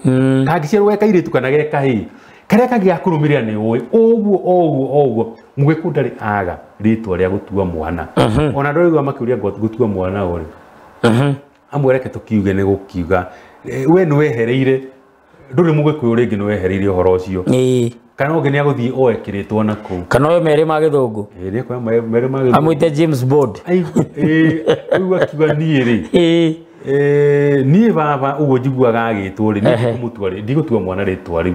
Kangĩciarwo ge kairĩtu kana ge kahĩĩ, karĩa kangĩ gakũrũmĩrĩra nĩ ũĩ. Ũguo o ũguo mũgĩkũyũ ndarĩ aga rĩtwa rĩa gũtua mwana. Ona ndũraigua makĩũria gũtua mwana ũrĩ amwe reke tũkiuge nĩ gũkiuga we nĩ wehereire, ndũrĩ mũgĩkũyũ rĩngĩ, nĩ wehereire ũhoro ũcio. Kana ũngĩ nĩ agũthiĩ oe kĩrĩtwa na kũu kana oe merĩ ma gĩthũngũ. Ĩĩ nĩ kuoya merĩ ma gĩthũngũ, amwĩte James Bond. Rĩu akiuga niĩ rĩ, niĩ baba ũguo njiguaga agĩtwo rĩ, ndigũmũtua rĩ, ndigũtua mwana rĩtwa rĩu.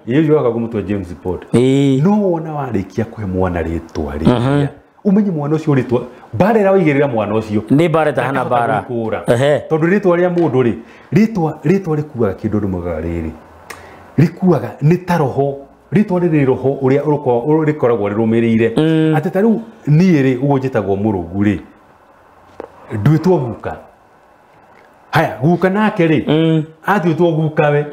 Ĩĩ ũcio waka kũmũtua James Bond. No wona warĩkia kũhe mwana rĩtwa rĩrĩa, umenye mwana ũcio rĩtwa mbara ĩrĩa waigĩrĩra mwana ũcio nĩ mbara ĩtahana mbara. Tondũ rĩtwa rĩa mũndũ rĩ, rĩtwa rĩkuaga kĩndũ andũ maugaga rĩrĩ, rĩkuaga nĩ ta roho. Rĩtwa rĩrĩ roho ũrĩa rĩkoragwo rĩrũmĩrĩire. Atĩ ta rĩu niĩ rĩ, ũguo njĩtagwo Mũrũgu rĩ, nduĩtwo guka. Haya, guka nake rĩ, atuĩtwo gukawe.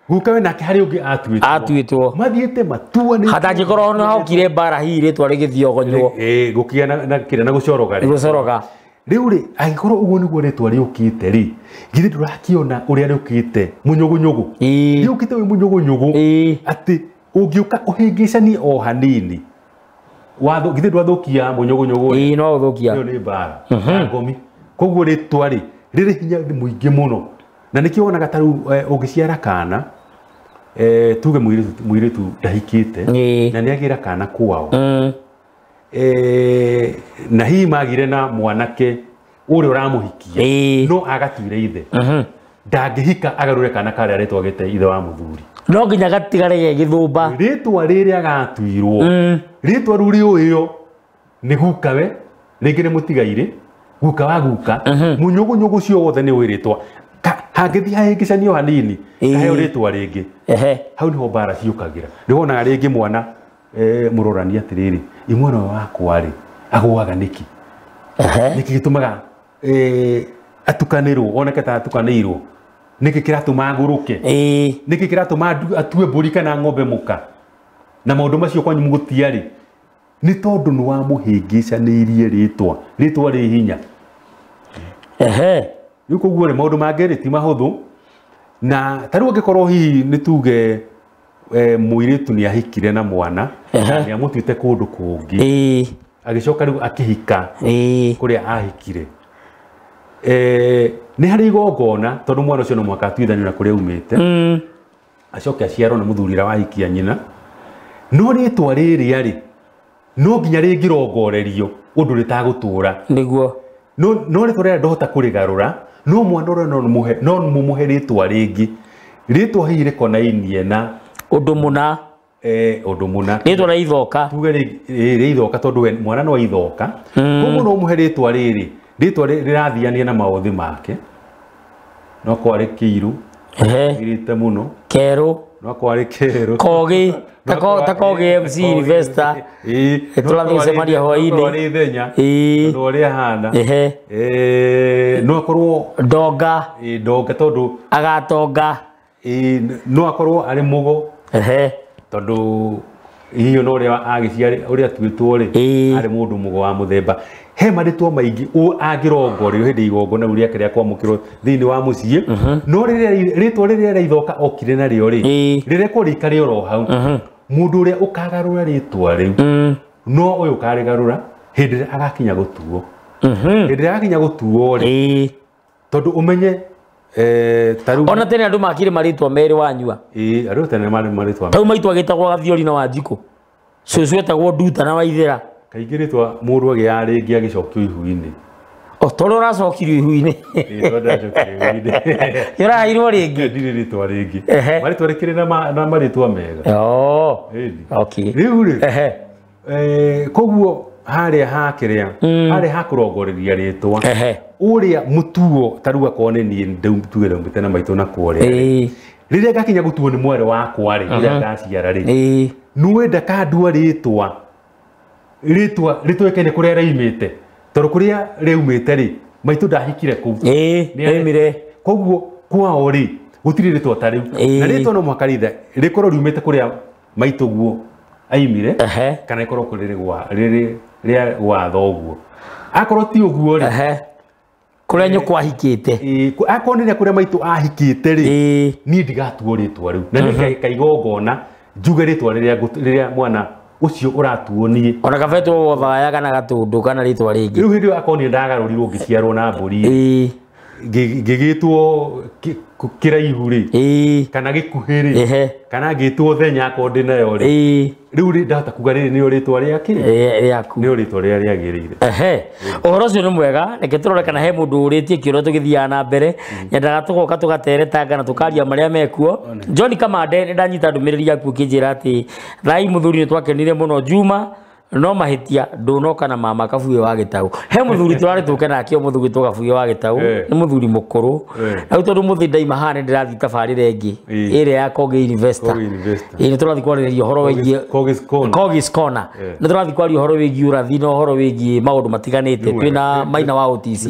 Gukawe nake harĩ ũngĩ atuĩtwo. Mathiĩte matuanĩte. Hatangĩkorwo nĩ hokire mbara hihi rĩtwa rĩgĩthiogonywo. Gũkĩgĩa na kĩrĩa na gũcoroga rĩ. Gũcoroga. Rĩu rĩ, angĩkorwo ũguo nĩguo rĩtwa rĩũkĩte rĩ, githĩ ndũrakĩona ũrĩa rĩũkĩte mũnyũgũnyũgũ. Rĩũkĩte wĩ mũnyũgũnyũgũ atĩ ũngĩũka ũhĩngĩcanie o hanini, githĩ ndwathũkia mũnyũgũnyũgũ rĩ? Ĩĩ no ũthũkia. Ĩyo nĩ mbara ya ngomi. Koguo rĩtwa rĩ rĩrĩ hinya mũingĩ mũno, na nĩkĩo wonaga ta rĩu ũngĩciara kana, tuge mũirĩtu ndahikĩte na nĩagĩra kana kwao, na hihi magire na mwanake ũrĩa ũramũhikia no agatuire ithe, ndangĩhika agarũre kana karĩa rĩtwa gĩte ithe wa mũthuri. No nginya gatigare ge gĩthũmba. Rĩtwa rĩrĩa agatuirwo, rĩtwa rĩu rĩũĩo nĩ gukawe, rĩngĩ nĩ mũtigairĩ, guka wa guka, mũnyũgũnyũgũ ũcio wothe nĩ ũĩ rĩtwa. Hangĩthiĩ hahĩngĩcanio hanini, kaheo rĩtwa rĩngĩ, hau nĩho mbara ciũkagĩra. Nĩ wonaga rĩngĩ mwana mũrorania atĩrĩrĩ, ĩ mwana ũyũ wakwa rĩ agũaga nĩkĩ? Nĩkĩ gĩtũmaga atukanĩrwo, oneke ta atukanĩirwo? Nĩkĩ kĩratũma agũrũke? Nĩkĩ kĩratũma atue mbũri kana ng'ombe mũka? Na maũndũ macio kwanyu mũgũtiarĩ nĩ tondũ nĩ wamũhĩngĩcanĩirie rĩtwa. Rĩtwa rĩ hinya. Rĩu koguo rĩ, maũndũ mangĩ rĩ ti mahũthũ. Na ta rĩu angĩkorwo hihi nĩ tuge mũirĩtu nĩ ahikire na mwana, nĩ amũtuĩte kũndũ kũngĩ, agĩcoka rĩu akĩhika kũrĩa ahikire, nĩ harĩ igongona tondũ mwana ũcio no mũhaka atuithanio na kũrĩa aumĩte, acoke aciarwo nĩ mũthuri ũrĩa wahikia nyina. No rĩtwa rĩrĩa rĩ, no nginya rĩngĩrongorerio ũndũ rĩtagũtũra. Nĩguo. No rĩtwa rĩrĩa ndũhota kũrĩgarũra, no mwana ũrĩa no mũmũhe rĩtwa rĩngĩ, rĩtwa hihi rĩkonainie na ũndũ mũna. Ũndũ mũna. Rĩtwa rĩa ithoka. Tuge rĩ ithoka tondũ mwana no ithoka. Koguo no ũmũhe rĩtwa rĩrĩ, rĩtwa rĩrathiania na maũthĩ make. No akorwo arĩ kĩirũ, girĩte mũno. Kerũ. No akorwo arĩ kerũ. Kogĩ. Ta Kogĩ MC Investor. Tũrathiĩ gũcemania hwaĩ-inĩ. No akorwo arĩ Ithenya. Tondũ ũrĩa ahana. No akorwo Ndonga. Ndonga tondũ agatonga. No akorwo arĩ mũgo. Tondũ hihi ona ũrĩa agĩciarĩ, ũrĩa atuĩtwo rĩ, arĩ mũndũ mũgo wa mũthemba. He marĩtwa maingĩ angĩrongorerio hĩndĩ igongona rĩu rĩake rĩa kwamũkĩrwo thĩinĩ wa mũciĩ. No rĩtwa rĩrĩa rĩa okire narĩo rĩ, rĩrekwo rĩikare oro hau. Mũndũ ũrĩa ũkagarũra rĩtwa rĩu, no ũyũ ũkarĩgarũra hĩndĩ ĩrĩa agakinya gũtuo. Hĩndĩ ĩrĩa agakinya gũtuo rĩ, tondũ ũmenye ona tene andũ makire marĩtwa merĩ wanyua. Andũ tene marĩ marĩtwa. Tau maitũ agĩtagwo Gathiori na Wanjikũ. Cũcũ etagwo Nduta na Waithera. Kaingĩ rĩtwa mũndũ agĩaga rĩngĩ agĩcokio ihu-inĩ. O tondũ ũracokirio ihu-inĩ. Ĩĩ, tondũ ndacokirio ihu-inĩ. Nĩ ũraheirwo rĩngĩ? Ndirĩ rĩtwa rĩngĩ. Marĩtwa rĩkĩrĩ na marĩtwa mega. Okay. Rĩu rĩ, koguo harĩa ha kĩrĩa, harĩa ha kũrongoreria rĩtwa, Ũrĩa mũtuo ta rĩu akorwo nĩ niĩ tuge ndaumĩte na maitũ na kũrĩa rĩrĩa ngakinya gũtuo nĩ mwarĩ wakwa rĩ rĩrĩa ngaciara rĩ nĩwe ndakandua rĩtwa rĩtoĩkaine kũrĩa rĩaumĩte tondũ kũrĩa rĩaumĩte rĩ maitũ ndahikire kũu rĩaumire koguo kwao rĩ gũtirĩ rĩtwa ta rĩu na rĩtwa no mũhaka rĩthe rĩkorwo riumĩte kũrĩa maitũ guo aimire kana rĩkorwo rĩrĩ rĩa gwa thoguo akorwo ti ũguo rĩ kũrĩa nyũkwa ahikĩte akorwo nĩ kũrĩa maitũ ahikĩte rĩ niĩ ndigatuo rĩtwa rĩu na nĩ igongona njuge rĩtwa rĩrĩa mwana ũcio ũratuo niĩ ona kabetwo wothaya kana gatũndũ kana rĩtwa rĩngĩ rĩu hĩndĩ ĩyo akorwo nĩ ndagarũrirwo ngĩciarwo na mbũri ngĩgĩtwo kĩraihu rĩ kana gĩkuhĩ rĩ kana ngĩtwo Thenya akorwo ndĩ nayo rĩ rĩu rĩ ndahota kuga rĩrĩ nĩrĩo rĩtwa rĩake rĩaku nĩrĩo rĩtwa rĩrĩa rĩagĩrĩire ũhoro ũcio nĩ mwega reke tũrore kana he mũndũ ũrĩtie kĩũria tũgĩthiaga na mbere nyendaga tũgoka tũgateretanga na tũkaria marĩa mekuo John Kamande nĩ ndanyita ndũmĩrĩri yaku ũkĩnjĩra atĩ thai mũthuri nĩ twakenire mũno Juma no mahĩtia ndũnoka na mama Kabuye wa Gĩtaũ he mũthuri tũrarĩ tũke nake ũmũthĩ gwĩtwo Kabuye wa Gĩtaũ nĩ mũthuri mũkũrũ na rĩu tondũ mũthĩ ndaima haha nĩ ndĩrathiĩ tabarĩra ĩngĩ ĩrĩa ya Kogi Investor nĩ tũrathiĩ kwarĩrĩria ũhoro wĩgiĩ Kogi's Corner nĩ tũrathiĩ kwaria ũhoro wĩgiĩ ũrathi na ũhoro wĩgiĩ maũndũ matiganĩte twĩna Maina wa OTC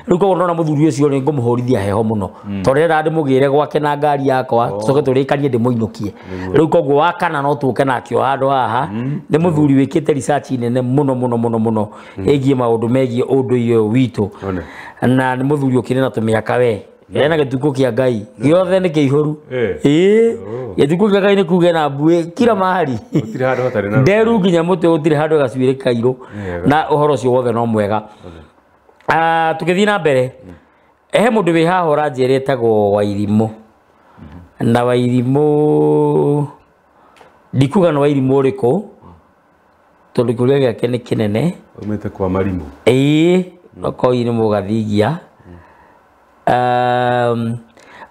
rĩu koguo ndona mũthuri ũcio nĩ ngũmũhũrithia heho mũno tondũ ndĩrenda ndĩmũgĩre gwake na ngari yakwa tũcoke tũrĩkanie ndĩmũinũkie rĩu koguo wa kana no tũke nake o handũ haha nĩ mũthuri wĩkĩte research nene mũno mũno mũno mũno ĩgiĩ maũndũ megiĩ ũndũire ũyũ witũ na nĩ mũthuri ũkĩrĩ na tũmĩaka we ena gĩtukũ kĩa Ngai gĩothe nĩ kĩihũru gĩtukũ kĩa Ngai nĩ kuge na mbuĩ kila mahali nderu nginya mũtĩ gũtirĩ handũ gacuĩrĩ kairũ na ũhoro ũcio wothe no mwega tũgĩthiĩ na mbere he mũndũ wĩ haha ũranjĩra etagwo Wairimũ na Wairimũ ndikuga nĩ Wairimũ ũrĩkũ tondũ kĩũria gĩake nĩ kĩnene umĩte kwa Marimũ okoi nĩ mũgathigia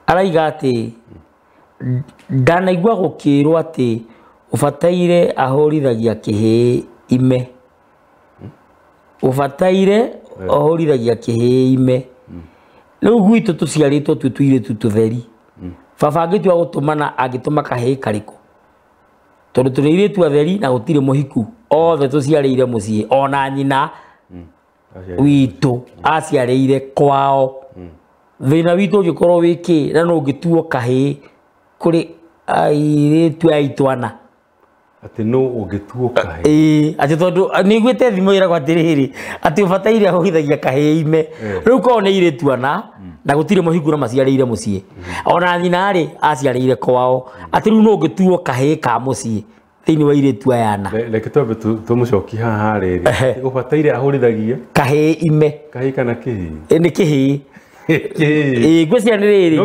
araiga atĩ ndanaigua gũkĩrwo atĩ ũbataire ahũrithagia kĩhĩĩ ime ũbataire ahũrithagia kĩhĩĩ ime rĩu gwitũ tũciarĩtwo twĩ tũirĩtu tũtheri baba angĩtua gũtũmana angĩtũma kahĩĩ karĩkũ tondũ tũrĩ airĩtu atheri na gũtirĩ mũhiku othe tũciarĩire mũciĩ ona nyina witũ aciarĩire kwao thĩna witũ ũngĩkorwo wĩ kĩ na no ũngĩtuo kahĩĩ kũrĩ airĩtu aitũ ana atĩ no ũngĩtuo kahĩĩ atĩ tondũ nĩiguĩte thimo ĩragwo atĩrĩrĩ atĩ ũbataire ahũrithagia kahĩĩ ime rĩu korwo nĩ airĩtu ana na gũtirĩ mũhiku na maciarĩire mũciĩ ona nyina rĩ aciarĩire kwao atĩ rĩu no ũngĩtuo kahĩĩ ka mũciĩ thĩinĩ wa airĩtu aya ana reke twambe tũmũcokie haha rĩrĩ ũbataire ahũrithagia kahĩĩ ime kahĩĩ kana kĩhĩĩ nĩ kĩhĩĩ ngwĩciria nĩ rĩrĩ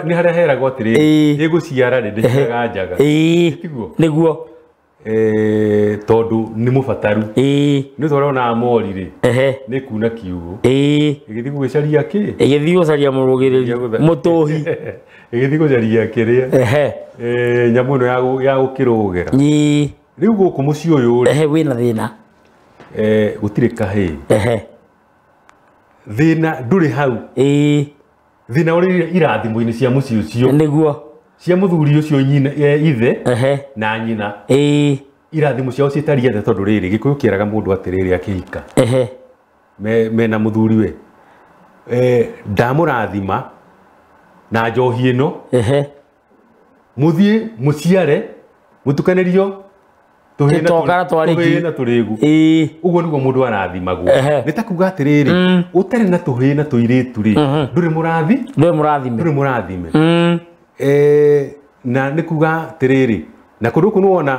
nĩ harĩa heragwo atĩrĩrĩ ĩgũciara rĩ ndĩciaraga njaga nĩguo tondũ nĩ mũbataru nĩ tũrona mori rĩ nĩ kuna kiugũ ĩgĩthiĩ gũgĩcaria kĩ ĩgĩthiĩ gũcaria mũrũgĩrĩri mũtũhi ĩgĩthiĩ gũcaria kĩrĩa nyamũ ĩno ya gũkĩrũgĩra rĩu gũkũ mũciĩ ũyũ rĩ wĩna thĩna gũtirĩ kahĩĩ thĩna ndũrĩ hau thĩna ũrĩ irathimo-inĩ cia mũciĩ ũcio nĩguo cia mũthuri ũcio nyina ithe na nyina irathimo ciao ciĩtaria atĩa tondũ rĩrĩ Gĩkũyũ kĩeraga mũndũ atĩrĩrĩ akĩhika mena mũthuri we ndamũrathima na njohi ĩno mũthiĩ mũciare mũtukanĩrio tũhĩĩ na tũrĩgu ũguo nĩguo mũndũ arathimagwo nĩ ta kuga atĩrĩrĩ ũtarĩ na tũhĩĩ na tũirĩtu rĩ ndũrĩ mũrathi ndũrĩ mũrathime na nĩ kuga atĩrĩrĩ na kũndũ gũkũ nĩwona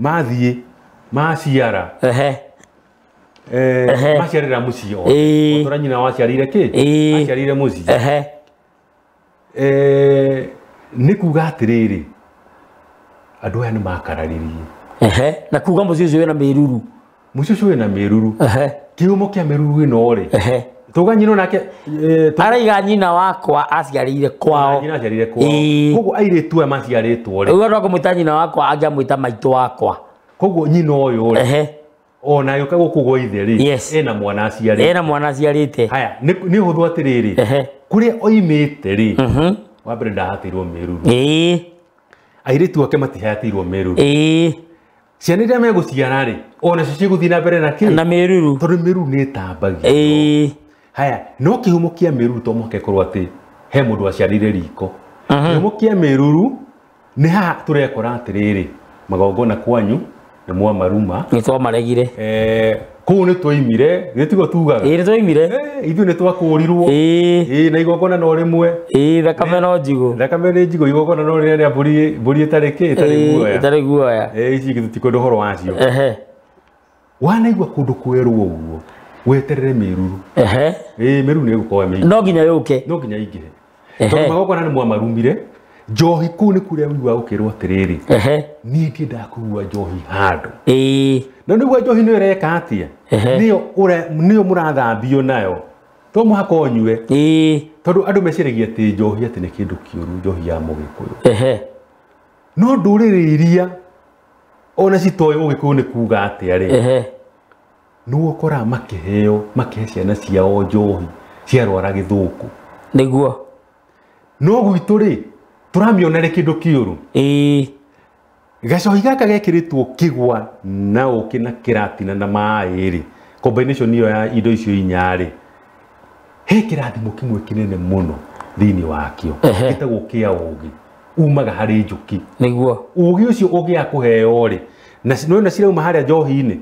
mathiĩ maciara maciarĩra mũciĩ o tũrĩa nyina waciarĩire kĩ aciarĩire mũciĩ nĩ kuga atĩrĩrĩ andũ aya nĩ makararirie na kuga mũciĩ ũcio wĩna mĩruru mũciĩ ũcio wĩna mĩruru kĩhumo kĩa mĩruru ĩno rĩ tuga nyina nake araiga nyina wakwa aciarĩire kwao nyina aciarĩire kwao koguo airĩtu aya maciarĩtwo rĩ rĩu andũ akũmwĩta nyina wakwa angĩamwĩta maitũ wakwa koguo nyina ũyũ rĩ Ona yũka gũkũ gwa ithe rĩ, Yes. ena mwana aciarĩte. Ena mwana aciarĩte. Haya, nĩ ũhũthũ atĩrĩrĩ, kũrĩa oimĩte rĩ, wa mbere ndahatĩirwo mĩruru. Airĩtu ake matihatĩirwo mĩruru. Ciana iria megũciara rĩ, onacio cigũthiĩ na mbere na kĩ? Na mĩruru. Tondũ mĩruru nĩ ĩtambagio. Haya, no kĩhumo kĩa mĩruru to mũhaka ĩkorwo atĩ he mũndũ aciarĩire riko. Kĩhumo kĩa mĩruru nĩ haha tũrekora atĩrĩrĩ, magongona kwanyu nĩ mwamaruma. Nĩ twamaregire. Kũu nĩ twoimire, githĩ tiguo tugaga? Ĩĩ nĩ twoimire. Ithuĩ nĩ twakũrirwo. Ĩĩ na igongona no rĩmwe. Ĩĩ thakame no njigũ. Thakame nĩ njigũ, igongona no rĩrĩa rĩa mbũri ĩtarĩ kĩ, ĩtarĩ guoya. Ĩtarĩ guoya. Ici ingĩ tũtikwenda ũhoro wacio. Wanaigua kũndũ kwerwo ũguo, weterere mĩruru. Ĩĩ mĩruru nĩ ĩgũkorwo mĩingĩ. No nginya yũke. No nginya ĩingĩhe. Tondũ magongona nĩ mwamarumire, njohi kũu nĩ kũrĩa ũiguaga ũkĩrwo atĩrĩrĩ, niĩ ndiendaga kũigua njohi handũ. Na nĩguo njohi nĩyo ĩreka atĩa? Nĩyo mũrathambio nayo. To mũhaka ũnyue. Tondũ andũ meciragia atĩ njohi atĩ nĩ kĩndũ kĩũru, njohi ya mũgĩkũyũ. No ndũrĩrĩ iria ona citoĩ ũgĩkũyũ nĩ kuga atĩa rĩ, nĩguo ũkoraga makĩheo, makĩhe ciana ciao njohi ciarwara gĩthũkũ. Nĩguo. No gwitũ rĩ, tũramĩona rĩ kĩndũ kĩũru. Gacohi gaka gekĩrĩtwo kĩgwa na ũkĩ na kĩratina na maĩ rĩ, combination ĩyo ya indo icio inya rĩ, he kĩrathimo kĩmwe kĩnene mũno thĩinĩ wakĩo, gĩtagwo kĩa ũũgĩ, umaga harĩ njũkĩ. Nĩguo. Ũũgĩ ũcio ũngĩaga kũheo rĩ, na nĩwona cirauma harĩa njohi-inĩ,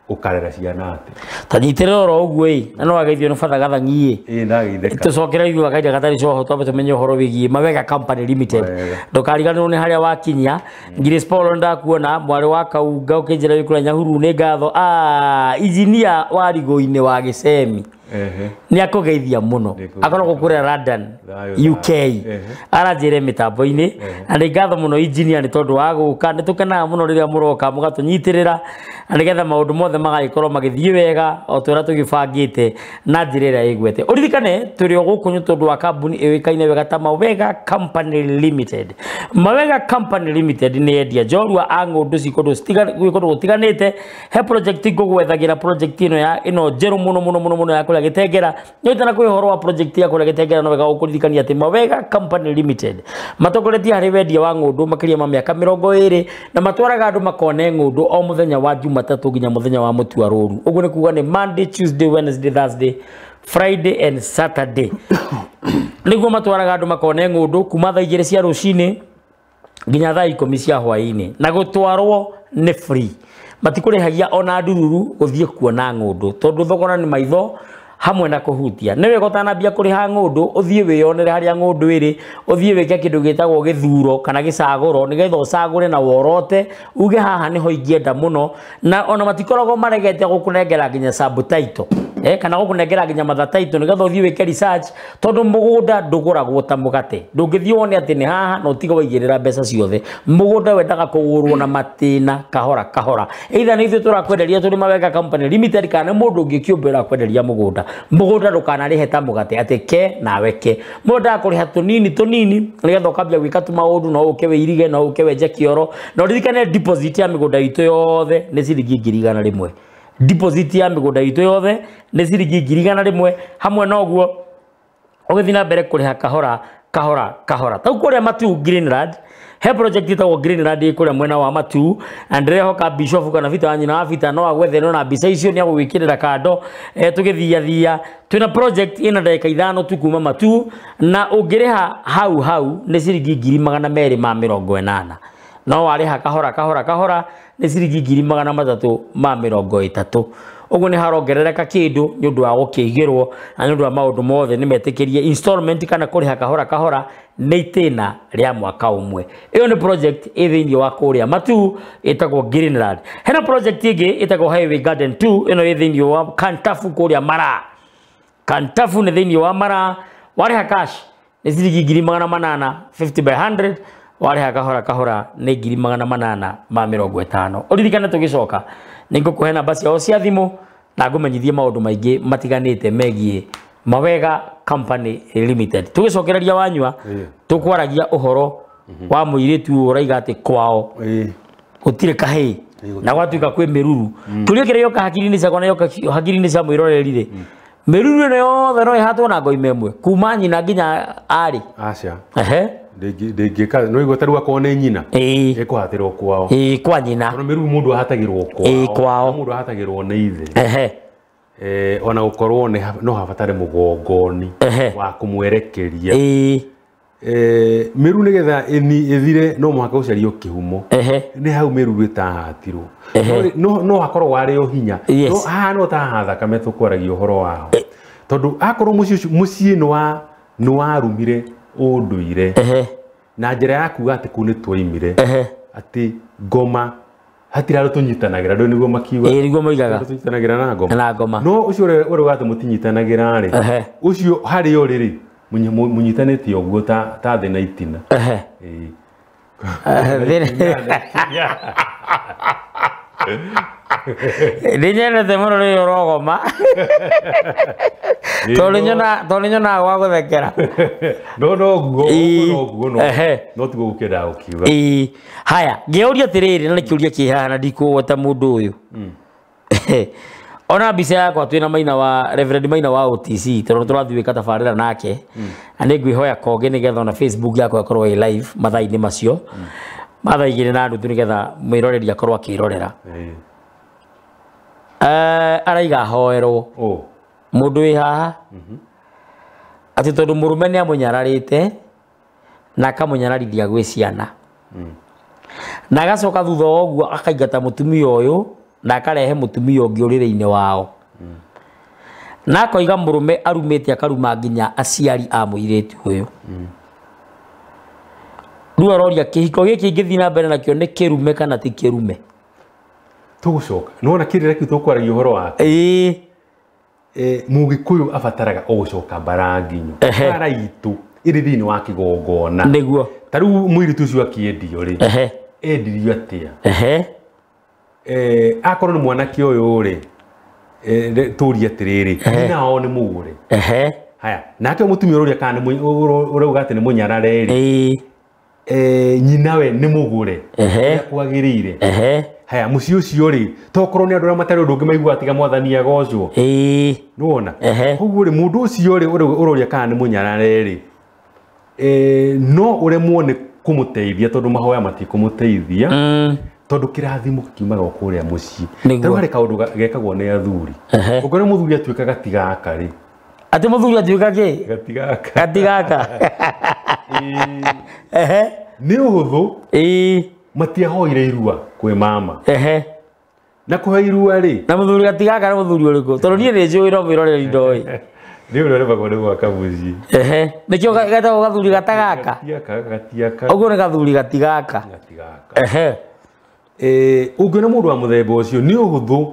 ũkarera ciana atĩ. Ta nyitĩrĩra oro ũguo ĩ, na no wageithio nĩ Batha Gathangi ĩ. Ĩ ndageithĩka. Tũcokere ithuĩ kahinda gatarĩ coho twambe tũmenye ũhoro wĩgiĩ Mawega Company Limited. Ndũkariganĩrwo nĩ harĩa wakinya. Grace Paul ndakuona mwarĩ wa Kaunga ũkĩnjĩra wĩ kũrĩa Nyahururu nĩ ngatho. Engineer wa Rigũ-inĩ wa Gĩcemi. Nĩ akũgeithia mũno. Akoragwo kũrĩa London, UK. Aranjĩre mĩtambo-inĩ. Na nĩ ngatho mũno engineer nĩ tondũ wa gũka. Nĩ tũkenaga mũno rĩrĩa mũroka mũgatũnyitĩrĩra na nĩgetha maũndũ mothe magagĩkorwo magĩthiĩ wega o ta ũrĩa tũgĩbangĩte na njĩra ĩrĩa ĩgwete. Ũririkane tũrĩ o gũkũ nĩ tondũ wa kambuni ĩũĩkaine wega ta Mawega Company Limited. Mawega Company Limited nĩ endia njorua a ng'ũndũ ci kũndũ gũtiganĩte. He project ngũgwethagĩra, project ĩno ya ĩno njerũ mũno mũno mũno mũno ya kũrĩa Gĩtengera. Nĩ ũtana kwĩ ũhoro wa project ya kũrĩa Gĩtengera no wega gũkũririkania atĩ Mawega Company Limited matongoretie harĩ wendia wa ng'ũndũ makĩria ma mĩaka 20 na matwaraga andũ makone ng'ũndũ o mũthenya wa Jumatatũ nginya mũthenya wa mũtua rũru. Ũguo nĩ kuga nĩ Monday, Tuesday, Wednesday, Thursday, Friday and Saturday. Nĩguo matwaraga andũ makone ng'ũndũ kuma thaa 2 cia rũcinĩ nginya thaa 10 cia hwaĩ-inĩ, na gũtwarwo nĩ free. Matikũrĩhagia ona ndururu gũthiĩ kuona ng'ũndũ tondũ thogora nĩ maitho hamwe na kũhutia. Nĩ wega ũtanambia kũrĩha ng'ũndũ ũthiĩ wĩyonere harĩa ng'ũndũ ĩrĩ, ũthiĩ wĩke kĩndũ gĩtagwo gĩthuro kana gĩcagũro nĩgetha ũcagũre na worote uge haha nĩho ingĩenda mũno. Na ona matikoragwo maregete gũkũnengera nginya subtitle, kana gũkũnengera nginya mother title nĩgetha ũthiĩ wĩke research, tondũ mũgũnda ndũgũragwo ta mũgate. Ndũngĩthiĩ wone atĩ nĩ haha na ũtige waigĩrĩra mbeca ciothe. Mũgũnda wendaga kũgũrwo na matĩna kahora kahora. Either nĩ ithuĩ tũrakwenderia tũrĩ Mawega Company Limited kana nĩ mũndũ ũngĩ kĩũmbe ũrakwenderia mũgũnda. Mũgũnda ndũkanarĩhe ta mũgate atĩ ke nawe ke. Mũndũ akũrĩha tũnini tũnini nĩgetha ũkambia gwĩka tũmaũndũ, no ũke wĩirige, no ũke wenje kĩoro. Na ũririkane deposit ya mĩgũnda itũ yothe nĩ ciringi 100,000. Deposit ya mĩgũnda itũ yothe nĩ ciringi 100,000. Hamwe na ũguo ũgĩthiĩ na mbere kũrĩha kahora kahora kahora. Tau kũrĩa Matuu Greenland, he project ĩtagwo Greenland ĩ kũrĩa mwena wa Matuu, na ndĩrehoka Bishop kana Bita wa nyina wa Bita no agwethe na mbica icio nĩ agũgwĩkĩrĩra kando. Tũgĩthiathia twĩna project ĩna ndagĩka 5 tu kuma Matuu, na ũngĩrĩha hau hau nĩ ciringi 280,000. No warĩha kahora kahora kahora nĩ ciringi 330,000. Ũguo nĩ harongerereka kĩndũ nĩ ũndũ wa gũkĩigĩrwo na nĩ ũndũ wa maũndũ mothe nĩ metĩkĩrie installment kana kũrĩha kahora kahora nĩ itĩna rĩa mwaka ũmwe. Ĩyo nĩ project ĩ thĩinĩ wa kũrĩa Matuu ĩtagwo Greenland. Hena project ĩngĩ ĩtagwo Highway Garden 2, ĩno ĩ thĩinĩ wa Kantafu kũrĩa Mara. Kantafu nĩ thĩinĩ wa Mara, warĩha cash nĩ ciringi 800,000 50 by 100, warĩha kahora kahora nĩ 850,000. Ũririkane tũgĩcoka nĩ ngũkũhe namba ciao cia thimũ na ngũmenyithie maũndũ maingĩ matiganĩte megiĩ Mawega Company Limited. Tũgĩcokereria wanyua tũkwaragia ũhoro wa mũirĩtu ũraiga atĩ kwao gũtirĩ kahĩĩ. Na gwatuĩka kwĩ mĩruru kĩũria kĩrĩa gĩoka hakiri-inĩ ciakwa na gĩoka hakiri-inĩ cia mwĩroreri rĩ, mĩruru ĩno yothe no ĩhatwo na ngoima ĩmwe kuma nyina nginya arĩ? Aca. Ehe. Ndĩngĩka no igua tarĩu akorwo nĩ nyina ĩĩ ĩkũhatĩrwo kwao. Ĩĩ, kwa nyina. Tondũ mĩruru mũndũ ahatagĩrwo kwao. Ĩĩ, kwao. Mũndũ ahatagĩrwo nĩ ithe. Ehe. Ona gũkorwo no habatare mũgongoni Ehe. wa kũmwerekeria. Ĩĩ. Mĩruru nĩgetha ĩthire no mũhaka ũcario kĩhumo. Ehe. Nĩ hau mĩruru ĩtahatirwo. Ehe. No hakorwo warĩ o hinya. Yes. No haha no ta haha thakame tũkwaragia ũhoro wao. Tondũ akorwo mũciĩ ũcio mũciĩ nĩ warumire ũndũire. Ehe. Na njĩra ya kuga atĩ kũu nĩ twoimire. Ehe. Atĩ ngoma hatirĩ andũ tũnyitanagĩra, ndũĩ nĩguo makiuga. Ĩĩ, nĩguo moigaga. Andũ tũnyitanagĩra na ngoma. Na ngoma. No ũcio ũrĩa atĩ mũtinyitanagĩra rĩ, Ehe. ũcio harĩ o rĩ, mũnyitanĩte ũguo ta thĩ na itina. Ehe. Ĩĩ. Nĩ nyendete mũno rĩrĩa ũrogoma tondũ nĩ nyonaga gwa gũthekera. No noguo Ĩĩ. noguo no Ehe. no tiguo gũkĩendaga gũkiuga. Ĩĩ. Haya, ngĩũria atĩrĩrĩ, na nĩ kĩũria kĩ haha na ndikũgweta mũndũ ũyũ. Ona mbica yakwa twĩna Maina wa Reverend Maina wa OTC tondũ tũrathiĩ gwĩka tabarĩra nake, na nĩ ngwĩhoya kongĩ nĩgetha ona Facebook yakwa ĩkorwo ĩ live mathaa-inĩ macio ma thaa 2:30 nĩgetha mwĩroreri akorwo akĩrorera. Ĩĩ. Araiga hoerwo Oh. mũndũ wĩ haha atĩ tondũ mũrũme nĩ amũnyararĩte na akamũnyararithia gwĩ ciana, na agacoka thutha wa ũguo akaingata mũtumia ũyũ na akarehe mũtumia ũngĩ ũrĩrĩ-inĩ wao, na akoiga mũrũme arumĩte akaruma nginya aciari a mũirĩtu ũyũ. Rĩu aroria kĩhiko gĩkĩ ingĩthiĩ na mbere nakĩo nĩ kĩrume kana ti kĩrume? Tũgũcoka nĩwona kĩrĩra kĩu tũkwaragia ũhoro wake. Ĩĩ. Mũgĩkũyũ abataraga o gũcoka mbara nginyo. Ehe. Mbara itũ ĩrĩ thĩinĩ wa kĩgongona. Nĩguo. Ta rĩu mũirĩtu ũcio akĩendio rĩ, Ehe. endirio atĩa? Ehe. Akorwo nĩ mwanake ũyũ rĩ, tũrie atĩrĩrĩ, nyina wao nĩ mũgũre. Ehe. Haya, nake mũtumia ũrĩa kana nĩ ũrauga atĩ nĩ mũnyarare rĩ, Ĩĩ. Nyina we nĩ mũgũre. Ehe. Ũrĩa kwagĩrĩire. Ehe. Haya, mũciĩ ũcio rĩ, tokorwo nĩ andũ arĩa matarĩ ũndũ ũngĩ maiguaga tiga mwathani agocwo. Ĩĩ. Nĩwona? Ehe. Koguo rĩ, mũndũ ũcio rĩ, ũroria kana nĩ mũnyarare rĩ, no ũremwo nĩ kũmũteithia tondũ mahoya matikũmũteithia. Tondũ kĩrathimo kiumaga o kũrĩa mũciĩ. Nĩguo. Tarĩu harĩ kaũndũ gekagwo nĩ athuri. Ehe. Ũngĩona mũthuri atuĩka gatigaka rĩ. Atĩ mũthuri atuĩka kĩ? Gatigaka. Gatigaka. Ehe. Nĩ ũhũthũ. Ĩĩ. Matiahoire irua kwĩ mama. Ehe. Na kũhe irua rĩ. Na mũthuri gatigaka nĩ mũthuri ũrĩkũ? Tondũ niĩ nĩ njũĩ no mwĩroreri ndoĩ. Nĩ ũrĩa ũremagwo nĩ gwaka mũciĩ. Ehe. Nĩkĩo getagwo gathuri gatagaka. Gatiaka, gatiaka. Ũguo nĩ gathuri gatigaka. Gatigaka. Ehe. Ũngĩona mũndũ wa mũthemba ũcio nĩ ũhũthũ,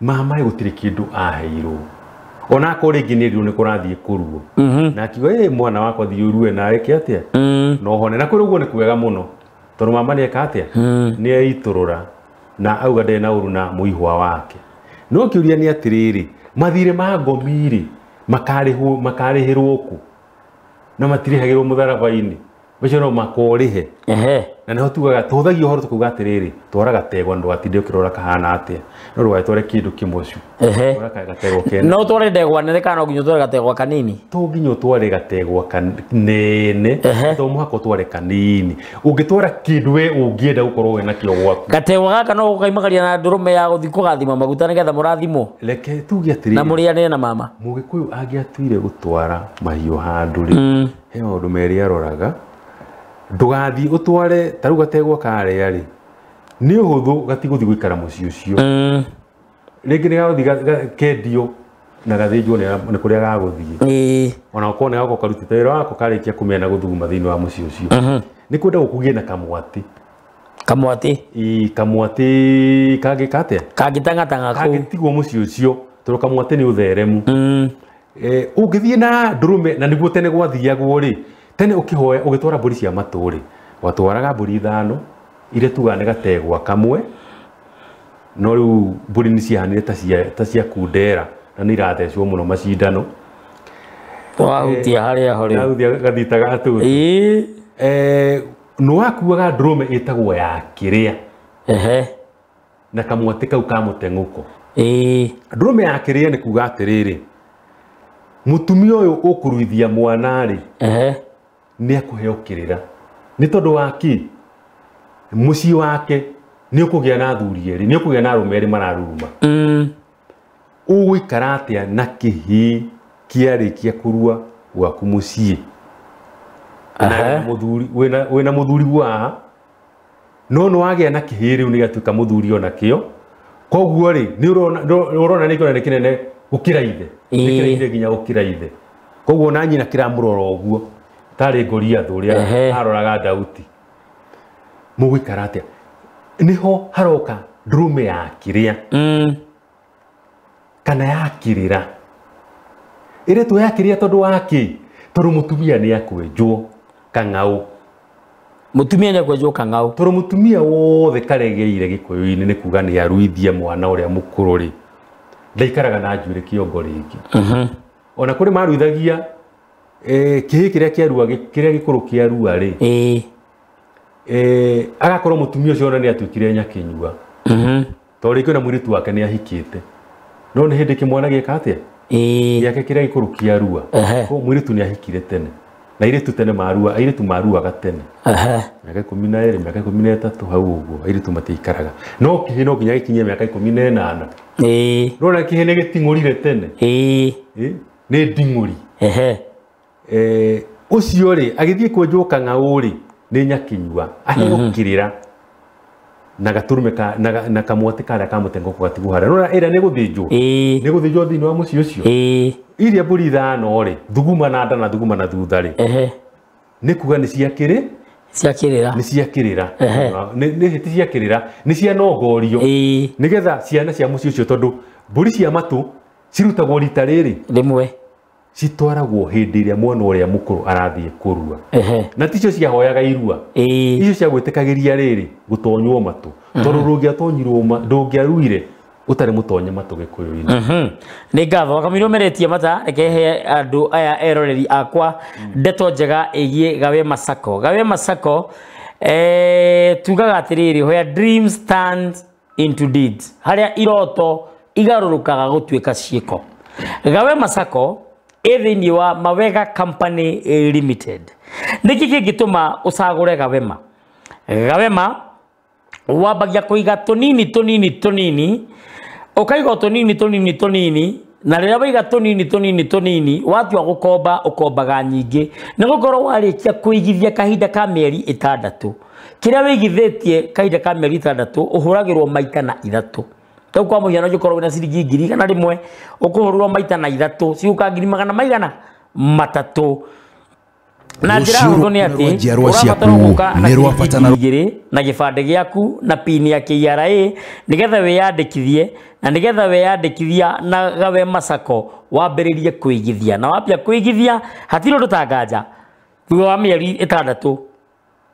mama gũtirĩ kĩndũ aheirwo. Ona akorwo rĩngĩ nĩ erirwo nĩ kũrathiĩ kũruo. Na akiuga, ĩ mwana wakwa thiĩ ũrue na eke atĩa? Na ũhone. Na kwĩrwo ũguo nĩ kwega mũno. Tondũ mama nĩ eka atĩa? Nĩ eitũrũra na auga ndarĩ na ũru na mũihwa wake. No kĩũria nĩ atĩrĩrĩ, mathirĩ ma ngomi rĩ, makarĩhĩrwo kũ? Na matirĩhagĩrwo mũtharaba-inĩ. Macio no makorĩhe. Ehe. Na nĩho tugaga tũhũthagia ũhoro tũkauga atĩrĩrĩ, twara gategwa ndũgatinde ũkĩrora kahana atĩa. No ndũgagĩtware kĩndũ kĩmocu. Ehe. Twara gategwa kene. No ũtware ndegwa nene kana no nginya ũtware gategwa kanini? To nginya ũtware gategwa kanene, Ehe. to mũhaka ũtware kanini. Ũngĩtwara kĩndũ we ũngĩenda gũkorwo wĩ nakĩo gwaku. Gategwa gaka no gũkaimagaria na ndũrũme ya gũthiĩ kũgathima maguta nĩgetha mũrathimwo. Reke tuge atĩrĩrĩ. Na mũrĩanĩre na mama. Mũgĩkũyũ angĩatuire gũtwara mahiũ handũ rĩ, he maũndũ merĩ aroraga. Ndũgathiĩ ũtware ta rĩu gategwa karĩa rĩ, nĩ ũhũthũ gatigũthiĩ gũikara mũciĩ ũcio. Rĩngĩ nĩ gagũthiĩ kendio na gathĩnjwo nĩ kũrĩa gagũthiĩ. Ĩĩ. Ona gũkorwo nĩ gagoka karutĩte wĩra wako karĩkia kũmĩa na gũthuguma thĩinĩ wa mũciĩ ũcio. Nĩ kwenda gũkũgĩe na kamwatĩ. Kamwatĩ? Ĩĩ, kamwatĩ kangĩka atĩa? Kangĩtang'atang'a kũu. Kangĩtigwo mũciĩ ũcio, tondũ kamwatĩ nĩ ũtheremu. Ũngĩthiĩ na ndũrũme, na nĩguo tene gwathiagwo rĩ, tene ũkĩhoya ũgĩtwara mbũri cia matũ rĩ, watwaraga mbũri 5 iria tugaga nĩ gategwa kamwe, no rĩu mbũri nĩ ciahanire ta cia kundera na nĩ irathecwo mũno macindano. Wahutia harĩa ho rĩu. Wahutia gathita ga tũtũ. Ĩĩ. Nĩ wakuaga ndũrũme ĩtagwo ya kĩrĩa. Ehe. Na kamwatĩ kau ka mũteng'ũko. Ĩĩ. Ndũrũme ya kĩrĩra nĩ kuga atĩrĩrĩ, mũtumia ũyũ ũkũruithia mwana rĩ, nĩ akũheo kĩrĩra. Nĩ tondũ wa kĩ? Mũciĩ wake nĩ ũkũgĩa na athuri erĩ, nĩ ũkũgĩa na arũme erĩ mararuruma. Ũgũikara atĩa na kĩhĩĩ kĩarĩkia kũrua gwaku mũciĩ? Na mũthuri wĩna mũthuri wa no nĩ wagĩa na kĩhĩĩ rĩu nĩ gĩatuĩka mũthuri ona kĩo. Koguo rĩ, nĩ ũrona nĩ kĩonere kĩnene gũkĩra ithe. Nĩ kĩra ithe nginya gũkĩra ithe. Koguo na nyina kĩramũrora ũguo tarĩ Goliath ũrĩa aroraga Daudi. Mũgũikara atĩa? Nĩho haroka ndũrũme ya kĩrĩa kana ya kĩrĩra. Ĩretwo ya kĩrĩa tondũ wa kĩ? Tondũ mũtumia nĩ akwenjwo kang'au. Mũtumia nĩ akwenjwo kang'au. Tondũ mũtumia wothe karegeire gĩkũyũ-inĩ nĩ kuga nĩ aruithie mwana ũrĩa mũkũrũ rĩ, ndaikaraga na njuĩrĩ kĩongo rĩngĩ. Ona kũrĩ maruithagia kĩhĩĩ kĩrĩa kĩarua kĩrĩa gĩkũrũ kĩarua rĩ, agakorwo mũtumia ũcio ona nĩ atuĩkire nyakĩnyua. Tondũ rĩngĩ ona mũirĩtu wake nĩ ahikĩte. No nĩ hĩndĩ kĩmwana gĩeka atĩa? Gĩake kĩrĩa gĩkũrũ kĩarua. Koguo mũirĩtu nĩ ahikire tene. Na airĩtu tene marua, airĩtu maruaga tene. Mĩaka 12, mĩaka 13 hau ũguo, airĩtu matiikaraga. No kĩhĩĩ no nginya gĩkinye mĩaka 18. Nĩwona kĩhĩĩ nĩ gĩting'ũrire tene. Nĩ nding'ũri. Ũcio rĩ, agĩthiĩ kwenjwo kang'aũ rĩ, nĩ nyakĩnyua, aheo kĩrĩra na gatũrũme ka na kamwatĩ karĩa ka mũteng'ũko gatigwo harĩa. Nĩwona ĩrĩa nĩ gũthĩnjwo. Nĩ gũthĩnjwo thĩinĩ wa mũciĩ ũcio. Iria mbũri 5 rĩ, thuguma na nda na thuguma na thutha rĩ, nĩ kuga nĩ cia kĩrĩ? Cia kĩrĩra. Nĩ cia kĩrĩra. Nĩ hĩti cia kĩrĩra, nĩ cia nongorio. Nĩgetha ciana cia mũciĩ ũcio, tondũ mbũri cia matũ cirutagwo rita rĩrĩ rĩmwe, citwaragwo hĩndĩ ĩrĩa mwana ũrĩa mũkũrũ arathiĩ kũrua. Na ticio ciahoyaga irua. Icio cia gwĩtĩkagĩria rĩrĩ gũtonywo matũ. Tondũ ndũngĩatonyirwo, ndũngĩaruire ũtarĩ mũtonye matũ gĩkũyũ-inĩ. Nĩ ngatho wakamiri ũmeretie mata, reke he andũ aya eroreri akwa ndeto njega ĩgiĩ Gawema Sacco. Gawema Sacco tugaga atĩrĩrĩ, where dreams turn into deeds, harĩa iroto igarũrũkaga gũtuĩka ciĩko. Gawema Sacco ĩ thĩinĩ wa Mawega Company Limited. Nĩkĩ kĩngĩtũma ũcagũre Gawema? Gawema wambagia kũiga tũnini tũnini tũnini, ũkaiga tũnini tũnini tũnini, na rĩrĩa waiga tũnini tũnini tũnini watua gũkomba ũkombaga nyingĩ, nĩ gũkorwo warĩkia kũigithia kahinda ka mĩeri 6, kĩrĩa wĩigithĩtie kahinda ka mĩeri 6 ũhũragĩrwo maita na 3. Rĩu kwa mũhiano ũngĩkorwo wĩna ciringi 100,000 ũkũhũrĩrwo maita na 3, cigũka 300,000. Na njĩra hũthũ nĩ atĩ ũrabatara gũka na ciringi 2,000 na gĩbandĩ gĩaku na PIN ya KRA nĩgetha wĩyandĩkithie, na nĩgetha wĩyandĩkithia na Gawema Sacco wambĩrĩrie kũigithia. Na wambia kũigithia hatirĩ ũndũ ta nganja, thutha wa mĩeri 6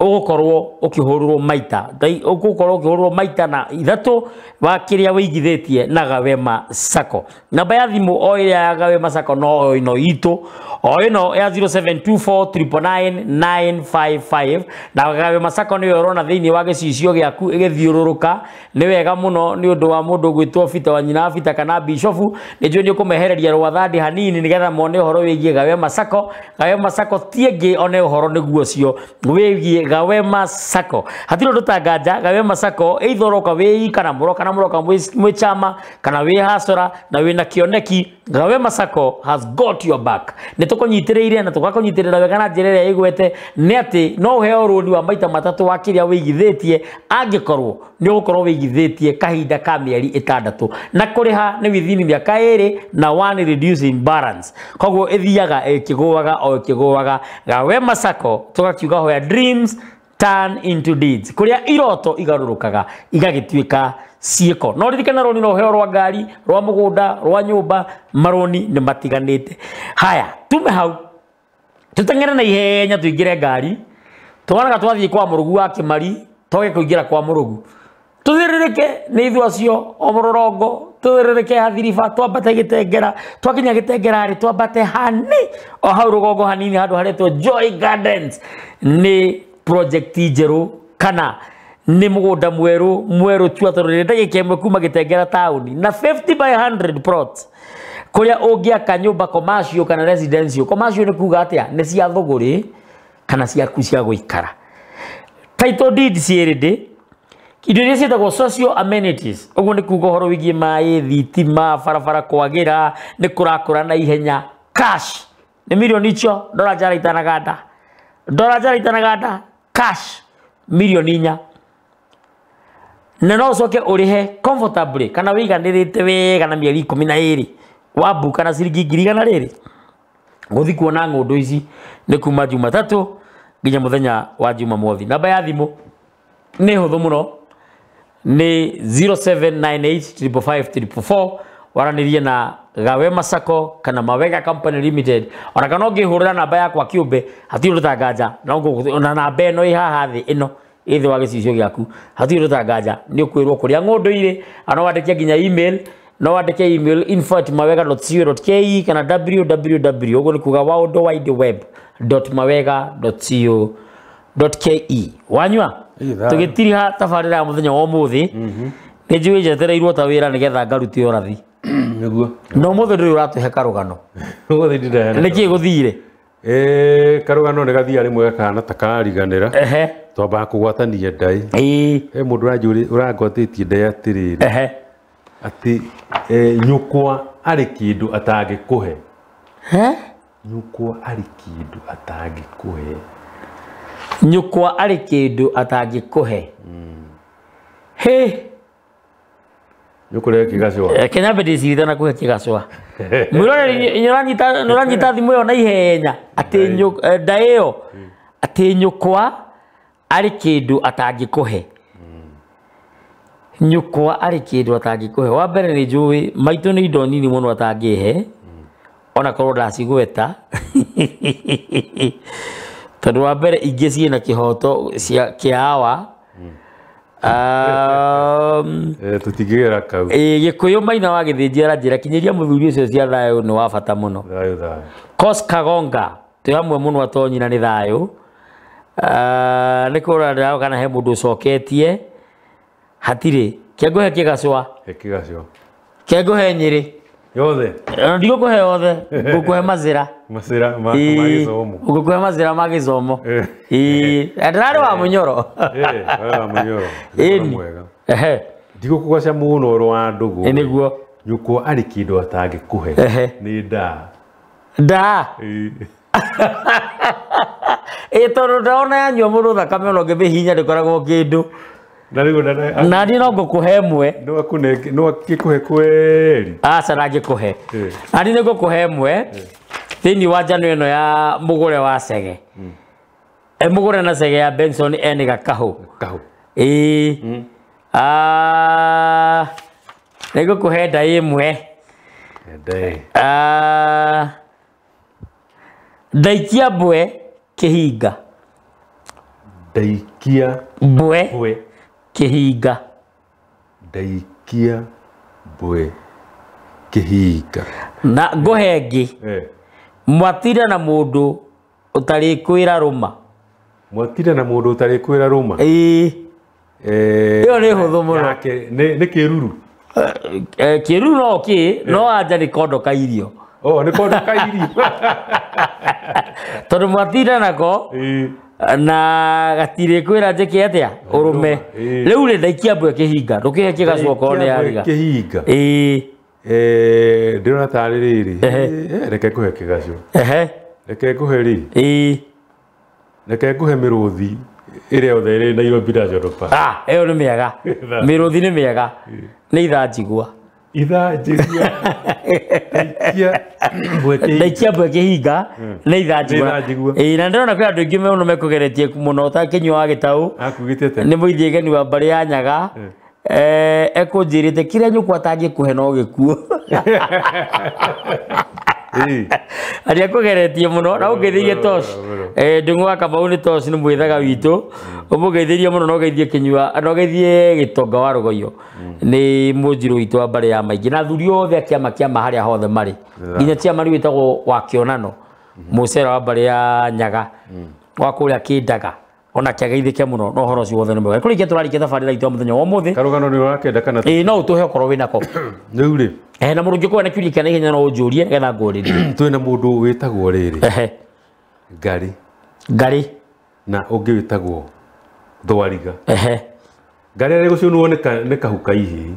ũgũkorwo ũkĩhũrĩrwo maita, ũgũkorwo ũkĩhũrĩrwo maita na 3 wa kĩrĩa wĩigithĩtie na Gawema Sacco. Namba ya thimũ o ĩrĩa ya Gawema Sacco no ĩno itũ, o ĩno ya 0724999955. Na Gawema Sacco nĩyo ũrona thĩinĩ wa gĩcicio gĩaku ĩgĩthiũrũrũka. Nĩ wega mũno nĩ ũndũ wa mũndũ ũgwĩtwo Bita wa nyina Bita kana Bishofu, nĩ njũĩ nĩ ũkũmehereria rwathandi hanini nĩgetha mone ũhoro wĩgiĩ Gawema Sacco. Gawema Sacco ti ĩngĩ, one ũhoro nĩguo ũcio wĩgiĩ Gawema Sacco. Hatirĩ ũndũ ta nganja, Gawema Sacco either ũroka wĩ kana mũroka na mũroka mwĩ chama kana wĩ hasora na wĩna kĩoneki, Gawema Sacco has got your back. Nĩ tũkũnyitĩrĩire na tũgakũnyitĩrĩra wega na njĩra ĩrĩa ĩgwete, nĩ atĩ no ũheo rũni wa maita 3 wa kĩrĩa wĩigithĩtie angĩkorwo nĩ ũgũkorwo wĩigithĩtie kahinda ka mĩeri 6, na kũrĩha nĩ within mĩaka 2 na 1 reducing balance. Koguo ĩthiaga ĩkĩgũaga o ĩkĩgũaga. Gawema Sacco tũgakiuga where dreams turn into deeds, kũrĩa iroto igarũrũkaga igagĩtuĩka ciĩko. No ririkana rũni no ũheo rwa ngari, rwa mũgũnda, rwa nyũmba, marũni nĩ matiganĩte. Haya, tume hau tũteng'ere na ihenya tũingĩre ngari, tũganaga twathiĩ kwa mũrũgu wa Kĩmari, twage kũingĩra kwa mũrũgu, tũthĩrĩrĩke nĩ ithuĩ acio o mũrorongo, tũthĩrĩrĩke hathiriba, twambate Gĩtengera, twakinya Gĩtengera rĩ twambate hani o hau rũgongo hanini handũ haretwo Joy Gardens. Nĩ project njerũ kana Nĩ mũgũnda mwerũ mwerũ tua tondũ nĩ ndagĩka ĩmwe kuma Gĩtengera taũni na 50 by 100 plot kũrĩa ũngĩaka nyũmba commercial kana residential. Commercial nĩ kuga atĩa? Nĩ cia thũgũrĩ kana ciaku cia gũikara. Title deed ciĩ indo iria ciĩtagwo social amenities, ũguo nĩ kuga ũhoro wĩgiĩ maĩ, thitima, barabara kwagĩra, nĩ kũrakũra na ihenya. Cash nĩ mirioni icio ndora njara itanaganda, ndora njara itanaganda, cash mirioni 4, na no ũcoke ũrĩhe comfortably kana wĩiganĩrĩte wega na mĩeri 12 wambuka na ciringi 100,000. Gũthiĩ kuona ng'ũndũ ici nĩ kuma Jumatatũ nginya mũthenya wa Jumamothi. Namba ya thimũ nĩ hũthũ mũno, nĩ 0798 555 444. Waranĩrie na Gawe Masako kana Mawega Company Limited, ona kana ũngĩhũrĩra namba yakwa kĩũmbe hatirĩ ũndũ ta nganja, na namba ĩno ĩ haha thĩ ĩno ĩ thĩ wa gĩcicio gĩaku, hatirĩ ũndũ ta nganja nĩ ũkwĩrwo kũrĩa ng'ũndũ irĩ. No wandĩke nginya email, no wandĩke email info@mawega.co.ke kana www, ũguo nĩ kuga world wide web .mawega.co.ke. Wanyua tũgĩtiriha tabarĩra ya mũthenya wa ũmũthĩ, nĩ njũĩ njetereirwo ta wĩra nĩgetha ngarute ũrathi. Nĩguo. Na ũmũthĩ ndũrĩ ũratũhe karũgano. Ũmũthĩ ndiraheana. Nĩkĩ gũthire? Karũgano nĩ gathiaga rĩmwe gakahana ta karariganĩra. Twambaga kũgwatania ndaĩ. He mũndũ ũrangwatĩtie ndaĩ atĩrĩrĩ. Atĩ nyũkwa arĩ kĩndũ atangĩkũhe. Nyũkwa arĩ kĩndũ atangĩkũhe. Nyũkwa arĩ kĩndũ atangĩkũhe. Hĩ. Nyũkũrehe kĩgacwa. Kenya ndĩcirite na kũhe kĩgacwa. Mwĩroreri nĩũranyita thimũ ĩyo na ihenya atĩ ndaĩ ĩyo atĩ nyũkwa arĩ kĩndũ atangĩkũhe. Nyũkwa arĩ kĩndũ atangĩkũhe. Wa mbere nĩ njũĩ maitũ nĩ indo nini mũno atangĩhe, ona korwo ndacigweta. Tondũ wa mbere ingĩ ciĩna kĩhoto kĩa awa. Tũtingĩgera kau. Gĩkũyũ Maina wa Gĩthĩnji aranjĩra kinyĩria mũthuri ũcio cia thayũ nĩ wa bata mũno. Thayũ thayũ. Cos Kagonga twĩ hamwe mũno atonyi na nĩ thayũ. Nĩ kũrora ndĩrarora kana he mũndũ ũcoketie. Hatirĩ. Kĩngũhe kĩgacwa. Kĩgacwa. Kĩngũhe Nyĩrĩ. Yothe. Ndigũkũhe yothe, ngũkũhe macĩra. Macĩra ma gĩthomo. Ngũkũhe macĩra ma gĩthomo. Ndĩrarĩ wa Mũnyoro. Wa Mũnyoro. Mwega. Ndigũkũgoca mũno ũhoro wa ndũgũ. Nĩguo. Nyũkwa arĩ kĩndũ atangĩkũhe. Nĩ ndaa. Ndaa? Tondũ ndaona yanyua mũndũ thakame ona ũngĩmĩhihinya ndĩkoragwo kĩndũ. Na niĩ no ngũkũhe ĩmwe. No akĩkũhe kweri. Aca ndangĩkũhe. Na niĩ nĩ ngũkũhe ĩmwe thĩinĩ wa njano ĩno ya mũgũre wa Cege. Mũgũre na Cege ya Benson N Gakahũ. Kahũ. Ĩĩ. Nĩ ngũkũhe ndaĩ ĩmwe. Ndaĩ. Ndaikia mbwe kĩhinga. Ndaikia mbwe kĩhinga. Ndaikia mbwe kĩhinga. Na ngũhe ĩngĩ. Mwatira na mũndũ ũtarĩkwĩra rũma. Mwatira na mũndũ ũtarĩkwĩra rũma. Ĩĩ. Ĩyo nĩ hũthũ mũno. Nĩ kĩruru. Kĩruru no kĩ, no anja nĩ kondo ka irio. Nĩ kondo ka irio. Tondũ mwatira nako na gatirĩ kwĩra njĩke atĩa ũrũme. Rĩu rĩ ndaikia mbwe kĩhinga, ndũkĩhe kĩgacwa okorwo nĩ yariga. Kĩhinga. Ĩĩ. Ndĩrona tarĩ rĩrĩ. Reke ngũhe kĩgacwa. Reke ngũhe rĩ. Ĩĩ. Reke ngũhe mĩrũthi ĩrĩa yothe ĩrĩ Nairobi National Park. Ĩyo nĩ mĩega. Mĩrũthi nĩ mĩega. Nĩ ithanjigua. Ithanjigua. Ndaikia mbwe kĩhinga nĩ ithanjigua. Ĩĩ, na ndĩrona kwĩ andũ aingĩ mũno mekũgeretie mũno ta Kĩnyua wa Gĩtaũ. Akugĩte atĩa? Nĩ mũithiĩgeni wa mbarĩ ya Nyaga. Ekũnjĩrĩte kĩrĩa nyũkwa atangĩkũhe no gĩkuũ. Arĩa kũgeretie mũno na ũngeithĩrie Tosh. Ndung'u wa Kamau nĩ Tosh nĩ mwĩthaga witũ. Ũmũgeithĩrie mũno na ũgeithie Kĩnyua, na ũgeithie Gĩtonga wa Rũgoyo. Nĩ mũnjirũ witũ wa mbarĩ ya Maingĩ na athuri othe a kĩama kĩama harĩa hothe marĩ. Nginya chairman wĩtagwo wa Kĩonano, mũcera wa mbarĩ ya Nyaga, wa kũrĩa Kĩndaga. Ona kĩageithĩke mũno na ũhoro ũcio wothe nĩ mwega. Kũrĩkia tũrarĩkia thabarĩra itũ ya mũthenya wa ũmũthĩ. Karũgano nĩ ũrakenda kana Ĩĩ no ũtũhe okorwo wĩnako. Rĩu rĩ. Na mũndũ ũngĩkorwo na kĩũria kĩa naihenya no ũnjũrie nĩgetha ngũrĩrie. Twĩna mũndũ wĩtagwo rĩrĩ. Ehe. Ngarĩ. Ngarĩ. Na ũngĩ wĩtagwo Thwariga. Ehe. Ngarĩ arĩ gũcũnwo nĩ kahuka ihĩĩ.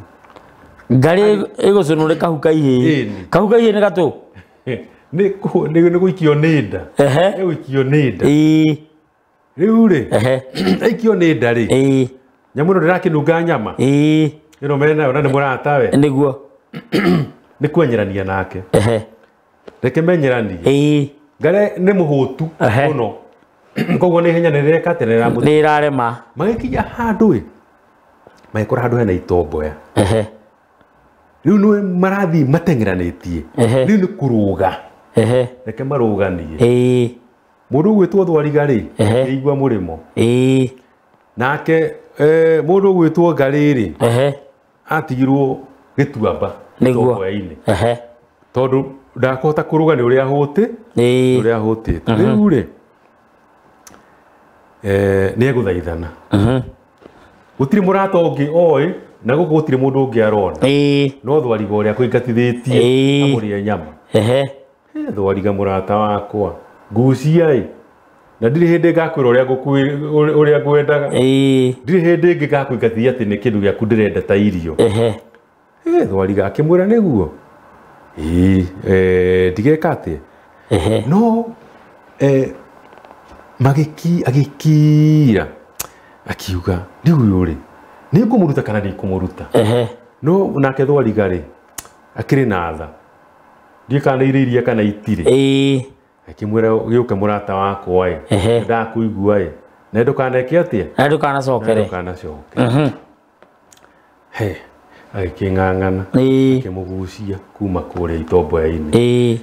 Ngarĩ ĩgũcũnwo nĩ kahuka ihĩĩ. Kahuka ihĩĩ nĩ gatũ? Nĩ gũikio nĩ nda. Ehe. Nĩ gũikio nĩ nda. Ĩĩ. Rĩu rĩ. Ehe. Aikio nĩ nda rĩ. Ĩĩ. Nyamũ ĩno ndĩrakĩnunga nyama. Ĩĩ. Ĩno menayo na nĩ mũratawe. Nĩguo. Nĩ kwenyerania nake. Ehe. Reke menyeranie. Ĩĩ. Ngarĩ nĩ mũhũtu mũno. Koguo nĩ ihenya nĩrĩreka atĩ nĩrĩramũ. Nĩrarema. Magĩkinya handũ ĩ. Magĩkora handũ hena itomboya. Ehe. Rĩu nĩ marathiĩ mateng'eranĩtie. Rĩu nĩ kũrũga. Ehe. Reke marũganie. Ĩĩ. Mũndũ ũgwĩtwo Thwariga rĩ, akĩigua mũrĩmo. Ĩĩ. Nake mũndũ ũgwĩtwo Ngarĩ rĩ, Ehe. atigirwo gĩtuamba Nĩguo. itomboya-inĩ. Ehe. Tondũ ndakũhota kũrũga nĩ ũrĩa ahũtĩ. Ĩĩ. Ũrĩa ahũtĩte. Rĩu rĩ, nĩ egũthaithana. Gũtirĩ mũrata ũngĩ oĩ na gũkũ gũtirĩ mũndũ ũngĩ arona. Ĩĩ. No Thwariga ũrĩa akũingatithĩtie amũrĩe nyama. Ehe. Thwariga mũrata wakwa. Ngucia ĩ. Na ndirĩ hĩndĩ ngakwĩra ũrĩa ngwendaga. Ĩĩ. Ndirĩ hĩndĩ ĩngĩ ngakũingatithia atĩ nĩ kĩndũ gĩaku ndĩrenda ta irio. Ehe. Thwariga akĩmwĩra nĩguo. Ĩĩ, ndigeka atĩa. Ehe. No agĩkira akiuga rĩu ũyũ rĩ nĩ ngũmũruta kana ndikũmũruta. Ehe. No nake Thwariga rĩ akĩrĩ na tha. Ndiũĩ kana nĩ irio iria kana itirĩ. Ĩĩ. Akĩmwĩra gĩũke mũrata wakwa ĩ. Ehe. Ndakũigua ĩ. Na ndũkaneke atĩa? Na ndũkanacokere. Ndũkanacoke. He. Agĩkĩng'ang'ana. Ĩĩ. Akĩmũgucia kuma kũrĩa itomboya-inĩ. Ĩĩ.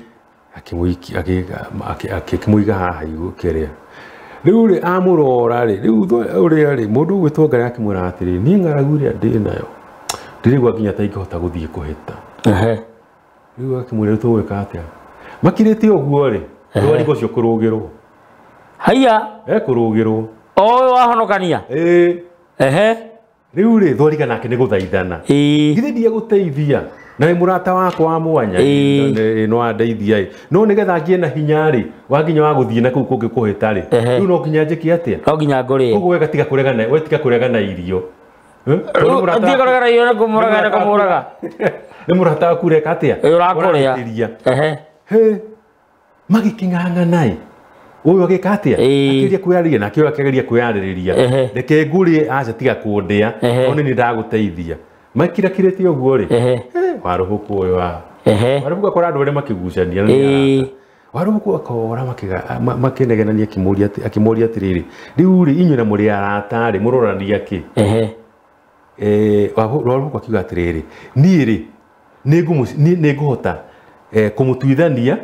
Akĩmũiga haha igũrũ kĩrĩa. Rĩu rĩ amũrora rĩ, rĩu ũrĩa rĩ mũndũ ũgwĩtwo Ngarĩ akĩmwĩra atĩrĩ, niĩ ng'aragu ĩrĩa ndĩ nayo ndĩraigua nginya ta ingĩhota gũthiĩ kũhĩta. Ehe. Rĩu akĩmwĩra rĩu tũgwĩka atĩa? Makirĩte ũguo rĩ, Thwariga ũcio kũrũgĩrwo. Haiya. Ekũrũgĩrwo. O ũyũ wahonokania? Ĩĩ. Ehe. Rĩu rĩ Thwariga nake nĩ gũthaithana. Ĩĩ. Githĩ ndiegũteithia? Na nĩ mũrata wakwa wa mwanya. Ĩĩ. No andeithia ĩ. No nĩgetha ngĩe na hinya rĩ, wa nginya wa gũthiĩ na kũu kũngĩ kũhĩta rĩ. Rĩu no nginya njĩke atĩa? No nginya ngũrĩe. Koguo we gatiga kũregana, we tiga kũregana irio. Tiga kũregana irio nĩ kũmũraga nĩ kũmũraga. Nĩ mũrata waku ũreka atĩa? Ĩĩ ũrakũrĩa. Ũrahĩtĩria. Ehe. He. Magĩkĩng'ang'ana ĩ. Ũyũ agĩka atĩa? Akĩgeria kwĩyarĩrĩria nake ũyũ akĩgeria kwĩyarĩrĩria. Reke ngũrĩe aca tiga kũndĩa. No nĩ ndagũteithia. Makirakirĩte ũguo rĩ. Warũhũkũ ũyũ wa. Warũhũkũ akora andũ arĩa makĩgucania na nĩ arata. Warũhũkũ akora makĩnegenania akĩmũria atĩrĩrĩ, rĩu rĩ inyuĩ na mũrĩ arata rĩ mũrorania kĩ? Warũhũkũ akiuga atĩrĩrĩ, niĩ rĩ nĩ ngũhota kũmũtuithania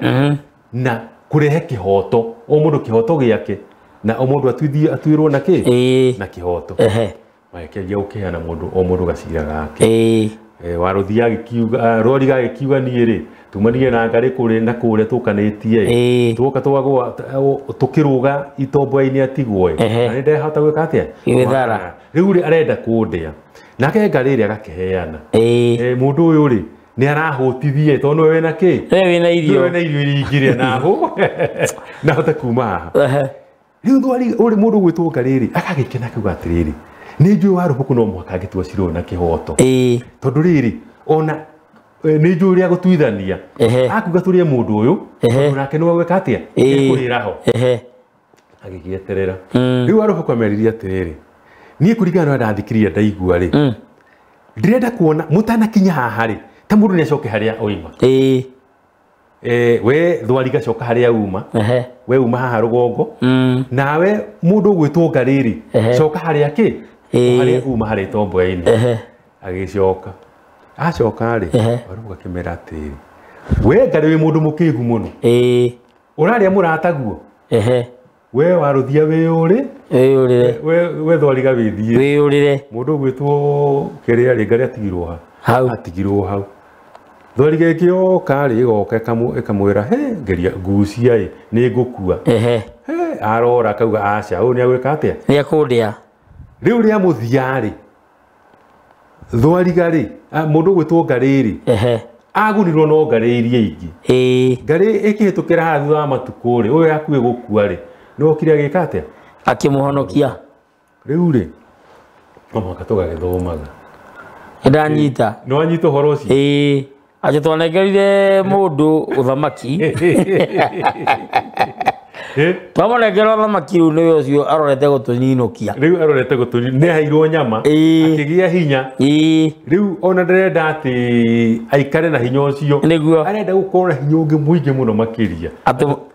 na kũrehe kĩhoto, o mũndũ kĩhoto gĩake na o mũndũ atuĩrwo na kĩ? Na kĩhoto. Magĩkĩanjia gũkĩheana mũndũ o mũndũ gacira gake. Warũthia agĩkiuga, Thwariga agĩkiuga niĩ rĩ tumanire na Ngarĩ kũrĩa na kũrĩa tũkanĩtie ĩ. Tuoka twagũa tũkĩrũga itomboya-inĩ atigwo ĩ. Na nĩ ndahota gwĩka atĩa? Gwĩthara. Rĩu rĩ arenda kũndĩa. Nake Ngarĩ rĩ agakĩheana. Mũndũ ũyũ rĩ nĩ arahũtithie tondũ nĩwe wĩna kĩ? Nĩwe wĩna irio. Nĩwe wĩna irio iria ingĩrĩa na hũ. Na hote kuma haha. Rĩu Thwariga ũrĩ mũndũ ũgwĩtwo Ngarĩ rĩ agagĩkena akiuga atĩrĩrĩ, nĩ njũĩ Warũhũkũ no mũhaka angĩtua cira ũyũ na kĩhoto. Tondũ rĩrĩ ona nĩ njũĩ ũrĩa gũtuithania. Akuga tũrĩe mũndũ ũyũ, tondũ nake nĩwe gwĩka atĩa? Ekũrĩra ho. Agĩgĩeterera. Rĩu Warũhũkũ ameririe atĩrĩrĩ, niĩ kũringana na ũrĩa ndathikĩrĩria ndaigua rĩ, ndĩrenda kuona mũtanakinya haha rĩ, ta mũndũ nĩ acoke harĩa oima. We Thwariga coka harĩa uma. We uma haha rũgongo. Nawe mũndũ ũgwĩtwo Ngarĩ rĩ, coka harĩa kĩ? Harĩa uma harĩa itomboya-inĩ. Agĩcoka. Acoka rĩ, Warũhũkũ akĩmera atĩrĩrĩ, we Ngarĩ wĩ mũndũ mũkĩgu mũno. Ũrarĩa mũrataguo. We Warũthia wĩyũrĩ. Wĩyũrĩre. We Thwariga wĩthiĩ. Wĩyũrĩre. Mũndũ ũgwĩtwo kĩrĩa rĩ, Ngarĩ atigirwo ha? Hau. Atigirwo hau. Thwariga ĩgĩoka rĩ, ĩgoka ĩkamwĩra, he, ngeria ngucia ĩ, nĩ ngũkua. Ehe. He, Arora akauga aca ũyũ nĩ agwĩka atĩa? Nĩ ekũndĩa. Rĩu rĩa mũthia rĩ, thwariga rĩ, mũndũ ũgwĩtwo ngarĩ rĩ, agunirwo no ngarĩ iria ingĩ. Ngarĩ ĩkĩhĩtũkĩra haha thutha wa matukũ rĩ, ũyũ hakuhĩ gũkua rĩ, nĩ okire agĩka atĩa? Akĩmũhonokia. Rĩu rĩ, no mũhaka tũgagĩthomaga. Nĩndanyita. Nĩ wanyita ũhoro ũcio? Ĩĩ. Atĩ twanengerire mũndũ ũthamaki. Twamũnengera ũthamaki rĩu nĩwe ũcio arorete gũtũninũkia. Rĩu arorete gũtũninũkia. Nĩ aheirwo nyama, akĩgĩa hinya. Rĩu ona ndarenda atĩ aikare na hinya ũcio. Nĩguo. Arenda gũkorwo na hinya ũngĩ mũingĩ mũno makĩria.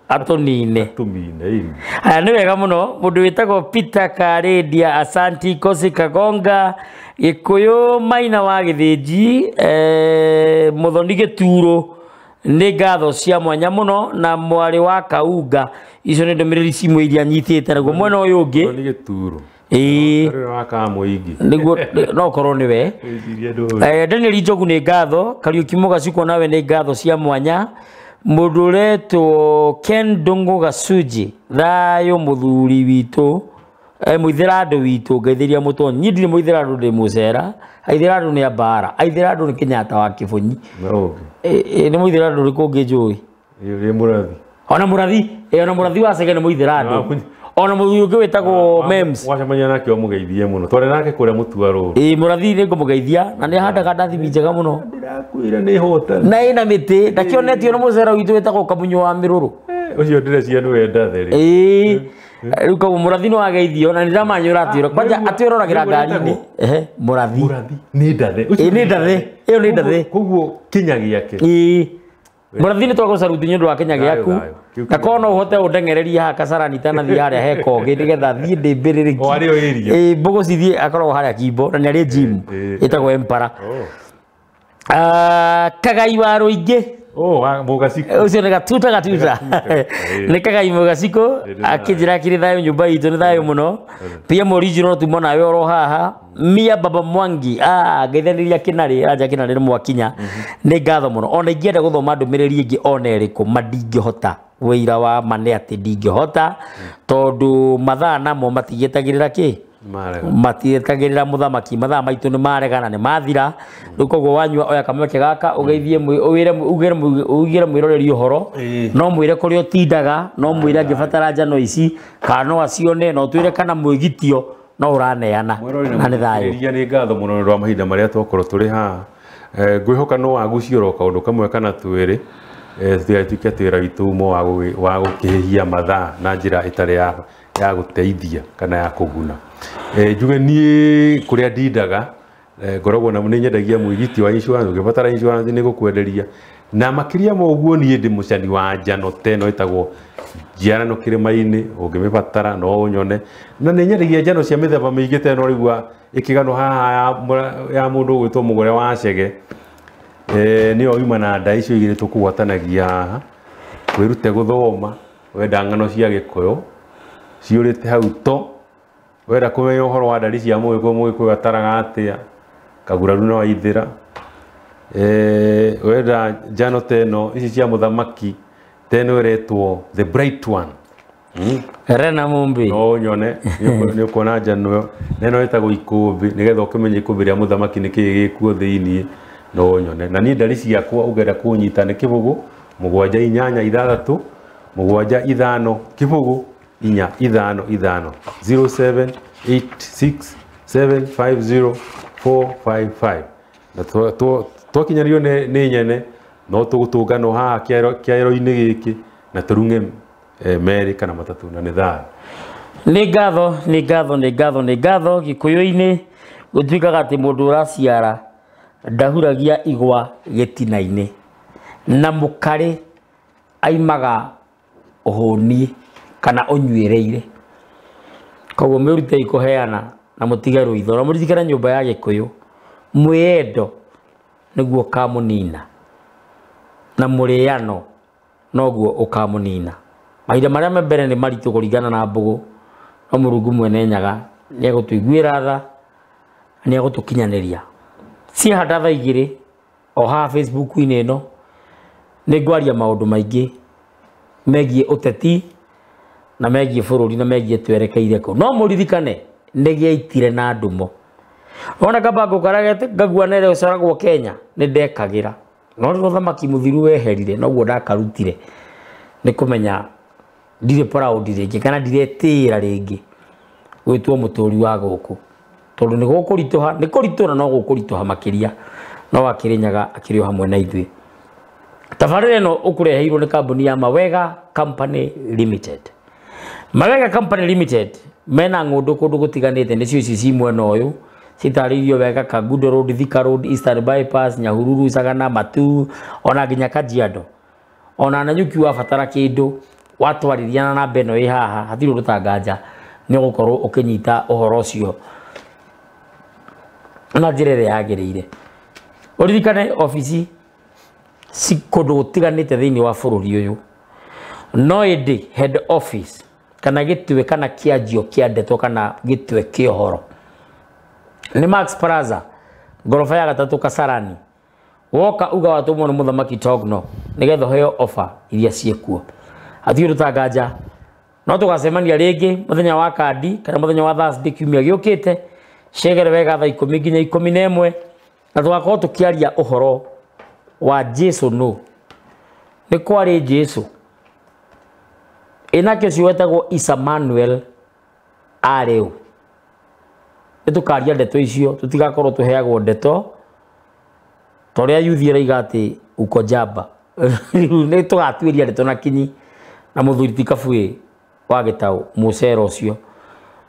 Atũnine. Atũmine. Aya nĩ wega mũno. Mũndũ wĩtagwo Peter Karendia, Asanti Kosi Kagonga, Gĩkũyũ Maina wa Gĩthĩnji, Mũthoni Gĩturo, nĩ ngatho cia mwanya mũno, na mwarĩ wa Kaunga. Icio nĩ ndũmĩrĩri cimwe iria nyitĩte. Naguo mwena ũyũ ũngĩ. Mũthoni Gĩturo. Ĩĩ. Ũrĩa wa Kamũingĩ. Nĩguo, no ũkorwo nĩwe. Daniel Njogu nĩ ngatho. Kariũki Mũgacikwo nawe nĩ ngatho cia mwanya. Mũndũ ũretwo Ken Ndũng'ũ Gacuji, thayũ mũthuri witũ, mũithĩrandũ witũ, ngeithĩria mũtonyi. Niĩ ndirĩ mũithĩrandũ, ndĩ mũcera. Aithĩrandũ nĩ ambara. Aithĩrandũ nĩ Kenyatta wa Kĩbũnyi. Nĩ mũithĩrandũ ũrĩkũ ũngĩ njũĩ? Ũrĩa mũrathi. Ona mũrathi, ona mũrathi wa Chege nĩ mũithĩrandũ. Ona mũthuri ũngĩ wĩtagwo Mems. Wacemania nake ũmũgeithie mũno. Twarĩ nake kũrĩa Mũtuarũrũ. Ĩĩ, mũrathi nĩ ngũmũgeithia na nĩ ahandaga ndathi njega mũno. Ndĩrakwĩra nĩ hotani. Na ĩna mĩtĩ, ndakĩonetio nĩ mũcera witũ wĩtagwo Kamunyu wa Mĩrũrũ. Ũcio ndĩreciria nĩwe ndathe rĩ. Ĩĩ. Rĩu koguo mũrathi no ageithio na nĩndamanyũra atwĩra. Kwanja atwĩroragĩra ngari-inĩ. Ehe, mũrathi. Mũrathi nĩ ndathe. Ĩĩ, nĩ ndathe. Ĩyo nĩ ndathe. Koguo kinya gĩake. Ĩĩ. Mũrathi nĩ twagũcaruti nĩ ũndũ wa kinya gĩaku. Na korwo no ũhote ũndengererie haha Kasarani itanathiĩ harĩa he kogĩ nĩgetha thiĩ ndĩmbĩrĩrĩki. O harĩa area. Ĩĩ, mbũgũ cithiĩ akoragwo harĩa Kimbo na nĩ arĩ gym ĩtagwo Empara. Kagai wa Rũingĩ. Mũgacikũ. Ũcio nĩ gatuta gatuta. Nĩ Kagai Mũgacikũ akĩnjĩra akĩrĩ thayũ nyũmba itũ nĩ thayũ mũno. PM original tuma nawe oro haha. Mia Baba Mwangi, ngeithanĩria Kĩnarĩ, anja Kĩnarĩ nĩ mwakinya. Nĩ ngatho mũno. Ona ingĩenda gũthoma ndũmĩrĩri ĩngĩ ona ĩrĩkũ, ma ndingĩhota. Wĩira wa ma nĩ atĩ ndingĩhota tondũ mathaa namo matigĩtagĩrĩra kĩ? Matietagĩrĩra mũthamaki, mathaa maitũ nĩ maregana nĩ mathira. Rĩu koguo wanyua oya kamweke gaka ũgeithie ũgĩre mwĩroreri ũhoro, no mwĩre kũrĩa ũtindaga, no mwĩre angĩbatara njano ici kana no acione, no twĩre kana mwĩgitio no ũraneana na nĩ thayũ. Nĩ ngatho mũno nĩ ũndũ wa mahinda marĩa twakorwo tũrĩ haha. Ngwĩhoka no wagucie oro kaũndũ kamwe kana twĩrĩ, tũtigatuĩke atĩ wĩra witũ uma wa gũkĩhĩhia mathaa na njĩra ĩtarĩ ya gũteithia kana ya kũguna. Njuge niĩ kũrĩa ndindaga, ngoragwo na nĩ nyendagia mwĩgiti wa insurance, ũngĩbatara insurance nĩ ngũkwenderia. Na makĩria ma ũguo niĩ ndĩ mũcani wa njano ta ĩno ĩtagwo njiarano kĩrĩma-inĩ, ũngĩmĩbatara no ũnyone. Na nĩ nyendagia njano cia mĩthemba mĩingĩ ta ĩno ũraigua ĩkĩganwo haha ya mũndũ ũgwĩtwo Mũgũre wa Chege. Nĩyo yuma na nda icio igĩrĩ tũkũgwatanagia haha. Wĩrute gũthoma, wenda ng'ano cia Gĩkũyũ ciũrĩte hau to. Wenda kũmenya ũhoro wa ndari cia Mũgĩkũyũ, Mũgĩkũyũ ataraga atĩa, Kaguraru na Waithĩra. Wenda njano ta ĩno, ici cia mũthamaki, ta ĩno ĩretwo The Bright One. Rena Mumbi. No nyone, nĩ ũkuona njano ĩyo. Na ĩno ĩtagwo ikũmbĩ, nĩgetha ũkĩmenye ikũmbĩ rĩa mũthamaki nĩ kĩĩ gĩkuo thĩiniĩ, no nyone. Na niĩ ndari ciakwa ũngĩenda kũnyita nĩ 0 7 8 6 7 5 0 4 5 5 07 86 750 455. Na twakinyanĩrio nĩ nyene, no tũgũtũnganwo haha kĩero-inĩ gĩkĩ na tũrung'e merĩ kana matatũ, na nĩ thayũ. Nĩ ngatho, nĩ ngatho, nĩ ngatho, nĩ ngatho. Gĩkũyũ-inĩ gũtuĩkaga atĩ mũndũ ũraciara ndahuragia igwa gĩtina-inĩ, na mũkarĩ aimaga ũhũni kana ũnyuĩrĩire. Koguo mwĩrutei kũheana na mũtige rũitho, na mũririkane nyũmba ya Gĩkũyũ, mwĩyendo nĩguo ũkamũnina na mũrĩano noguo ũkamũnina. Mahinda marĩa me mbere nĩ maritũ kũringana na mbũgũ, no Mũrungu mwene Nyaga nĩ egũtũiguĩra tha, nĩ egũtũkinyanĩria. Ciahanda thaa igĩrĩ o haha Facebook-inĩ ĩno nĩ ngwaria maũndũ maingĩ megiĩ ũteti na megiĩ bũrũri na megiĩ twerekeire kũ. No mũririkane nĩ gĩaitire na ndumo. Ona kabango karĩa ngaguanere ũcoragwo Kenya nĩ ndekagĩra. No rĩrĩa ũthamaki mũthiru weherire noguo ndakarutire nĩ kũmenya ndirĩ proud rĩngĩ kana ndiretĩĩra rĩngĩ gwĩtwo mũtũri wa gũkũ, tondũ nĩ gũkũritũha, nĩ kũritũha no gũkũritũha makĩria. No akĩrĩnyaga akĩrĩ o hamwe na ithuĩ. Tabarĩra ĩno ũkũreheirwo nĩ kambuni ya Mawega Company Limited. Mawega Company Limited mena ng'ũndũ kũndũ gũtiganĩte, nĩcio ici ci mwena ũyũ citarĩirio wega: Kangundo Road, Thika Road, Eastern Bypass, Nyahururu, Sagana, Matu, ona nginya Kajiado. Ona Nanyuki wabatara kĩndũ watwarĩria na namba ĩno ĩ haha, hatirĩ ũndũ tanganja nĩ ũgũkorwo ũkĩnyita ũhoro ũcio na njĩra ĩrĩa yagĩrĩire. Ũririkane obici ci kũndũ gũtiganĩte thĩinĩ wa bũrũri ũyũ, no ĩndĩ head office kana gĩtwe kana kĩanjio kĩa ndeto kana gĩtwe kĩa ũhoro nĩ Max Plaza, ngoroba ya gatatũ, Kasarani. Woka uga watũmwo nĩ mũthamaki Togno nĩgetha ũheo offer iria ciĩkuo. Hatirĩ ũndũ tanganja, no tũgacemania rĩngĩ mũthenya wa kandi kana mũthenya wa Thursday kiumia gĩũkĩte cegere wega thaa 10 nginya 11, na tũgakorwo tũkĩaria ũhoro wa Jesu. No nĩ kwarĩ Jesu ĩnake ũcio wetagwo Isa Manuel arĩ ũ? Nĩ tũkaria ndeto icio, tũtigakorwo tũheagwo ndeto ta ũrĩa yuthi ĩraiga atĩ uko jamba. Nĩ tũgatuĩria ndeto na kinyi na mũthuri ti Kabuĩ wa Gĩtaũ mũcera ũcio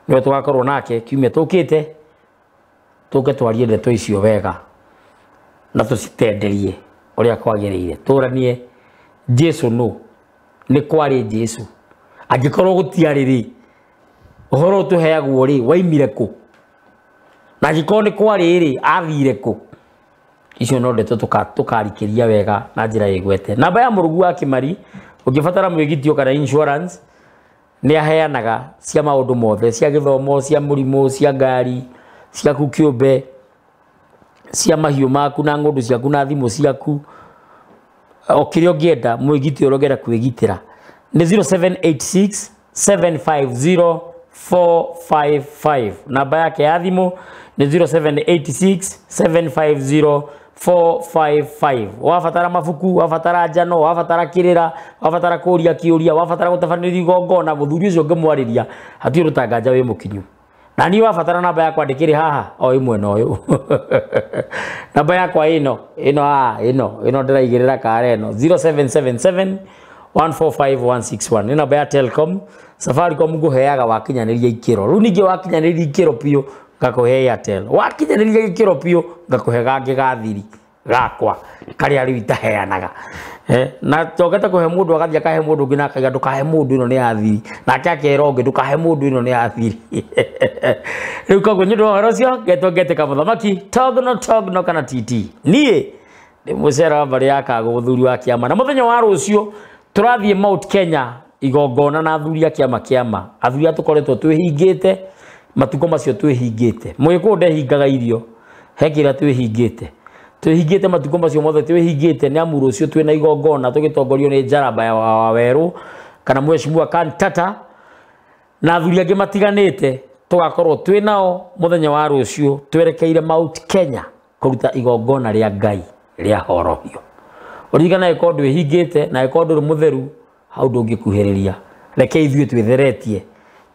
nĩwe tũgakorwo nake kiumia tũkĩte, tũke twarie ndeto icio wega na tũcitenderie ũrĩa kwagĩrĩire. Tũranie Jesu no nĩ kwarĩ Jesu, angĩkorwo gũtiarĩ rĩ, ũhoro ũtũheagwo rĩ waimire kũ, na angĩkorwo nĩ kwarĩ rĩ athire kũ? Icio no ndeto tũkarikĩria wega na njĩra ĩgwete. Namba ya Mũrũgu wa Kĩmari, ũngĩbatara mwĩgitio kana insurance, nĩ aheanaga cia maũndũ mothe, cia gĩthomo, cia mũrimũ, cia ngari ciaku kĩũmbe, cia mahiũ maku na ng'ondu ciaku na thimũ ciaku, o kĩrĩa ũngĩenda mwĩgitio ũrĩa ũngĩenda kwĩgitĩra nĩ 0786 750 455. Namba yake ya thimũ nĩ 0786 750 455. Wabatara mabuku, wabatara njano, wabatara kĩrĩra, wabatara kũria kĩũria, wabatara gũtabanĩria igongona, mũthuri ũcio ũngĩmwarĩria hatirĩ ũndũ tanganja wĩ mũkinyu. Na niĩ wabatara namba yakwa ndĩkĩrĩ haha o ĩmwe na ũyũ. Namba yakwa ĩno ĩno haha ĩno ĩno ndĩraigĩrĩra kara ĩno 0777 145161 nĩ namba ya Telcom. Safaricom ngũheaga wakinyanĩria ikĩro. Rĩu ningĩ wakinyanĩria ikĩro biũ ngakũhe Airtel, wakinyanĩria gĩkĩro biũ ngakũhe gangĩ ga thiri gakwa karĩa rĩu itaheanaga. Na njokete kũhe mũndũ agathiĩ akahe mũndũ ũngĩ na akaiga ndũkahe mũndũ ĩno nĩ ya thiri, nake akera ũngĩ ndũkahe mũndũ ĩno nĩ ya thiri. Rĩu koguo nĩ ũndũ wa ũhoro ũcio ngetwo ngetĩka mũthamaki Togno Togno kana TT. Niĩ ndĩ mũcera wa mbarĩ ya Kagũ, mũthuri wa kĩama, na mũthenya wa rũciũ tũrathiĩ Mount Kenya igongona na athuri a kĩama kĩama, athuri a tũkoretwo twĩhingĩte matukũ macio twĩhingĩte. Mũgĩkũyũ ndehingaga irio, he kĩrĩa twĩhingĩte, twĩhingĩte matukũ macio mothe twĩhingĩte nĩ amu rũciũ twĩna igongona tũgĩtongorio nĩ Njaramba ya Wawerũ kana Mheshimiwa Kantata na athuri angĩ matiganĩte, tũgakorwo twĩ nao mũthenya wa rũciũ twerekeire Mount Kenya kũruta igongona rĩa Ngai rĩa horohio. Ũririkane angĩkorwo ndwĩhingĩte na angĩkorwo ndũrĩ mũtheru hau ndũngĩkuhĩrĩria. Reke ithuĩ twĩtheretie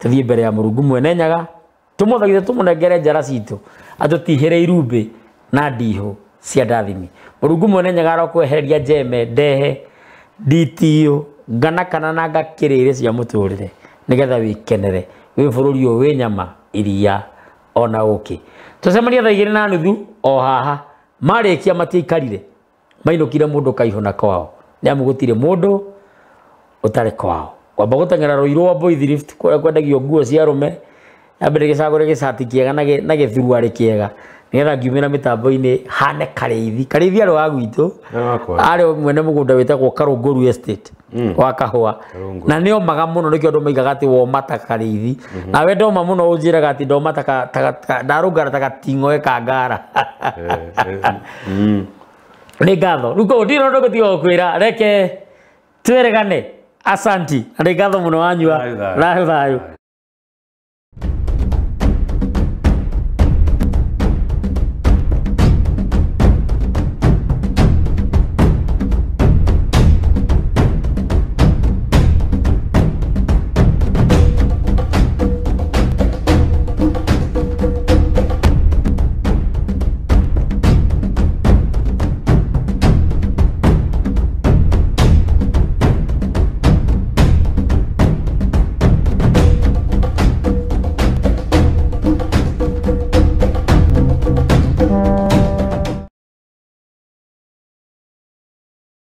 tũthiĩ mbere ya Mũrungu Mwene Nyaga tũmũthaithe tũmũnengere njara citũ atũtihĩre irumbĩ na ndihũ cia ndathimi. Mũrungu Mwene Nyaga arokwehereria njeme, ndehe, nditio, ngana kana na ngakĩrĩrĩ cia mũtũrĩre nĩgetha wĩkenere wĩ bũrũri ũyũ wĩ nyama, iria ona ũkĩ. Tũcemania thaa 2:30 o haha. Marĩkia matiaikarire, mainũkire mũndũ kaihũ na kwao, nĩ amu gũtirĩ mũndũ ũtarĩ kwao. Kwamba gũteng'era Rũirũ wa Boys Lift kũrĩa kwendagio nguo cia arũme, nyambe gĩcagũre gĩcati kĩega na gĩthuruarĩ kĩega nĩgetha ngiumĩra mĩtambo-inĩ hane Karĩithi. Karĩithi arĩ wa gwitũ, arĩ mwene mũgũnda wĩtagwo Karũngũru Estate wa kahũa, na nĩ omaga mũno, nĩkĩo andũ maigaga atĩ woma ta Karĩithi. Nawe ndoma mũno ũnjĩraga atĩ ndoma ta ndarũngara ta gating'oe ka ngara. Nĩ ngatho. Rĩu koguo ndirĩ na ũndũ ũngĩ tiga gũkwĩra reke twĩrĩgane Asanti, na nĩ ngatho mũno wanyua. Thayũ, thayũ. Thayũ thayũ.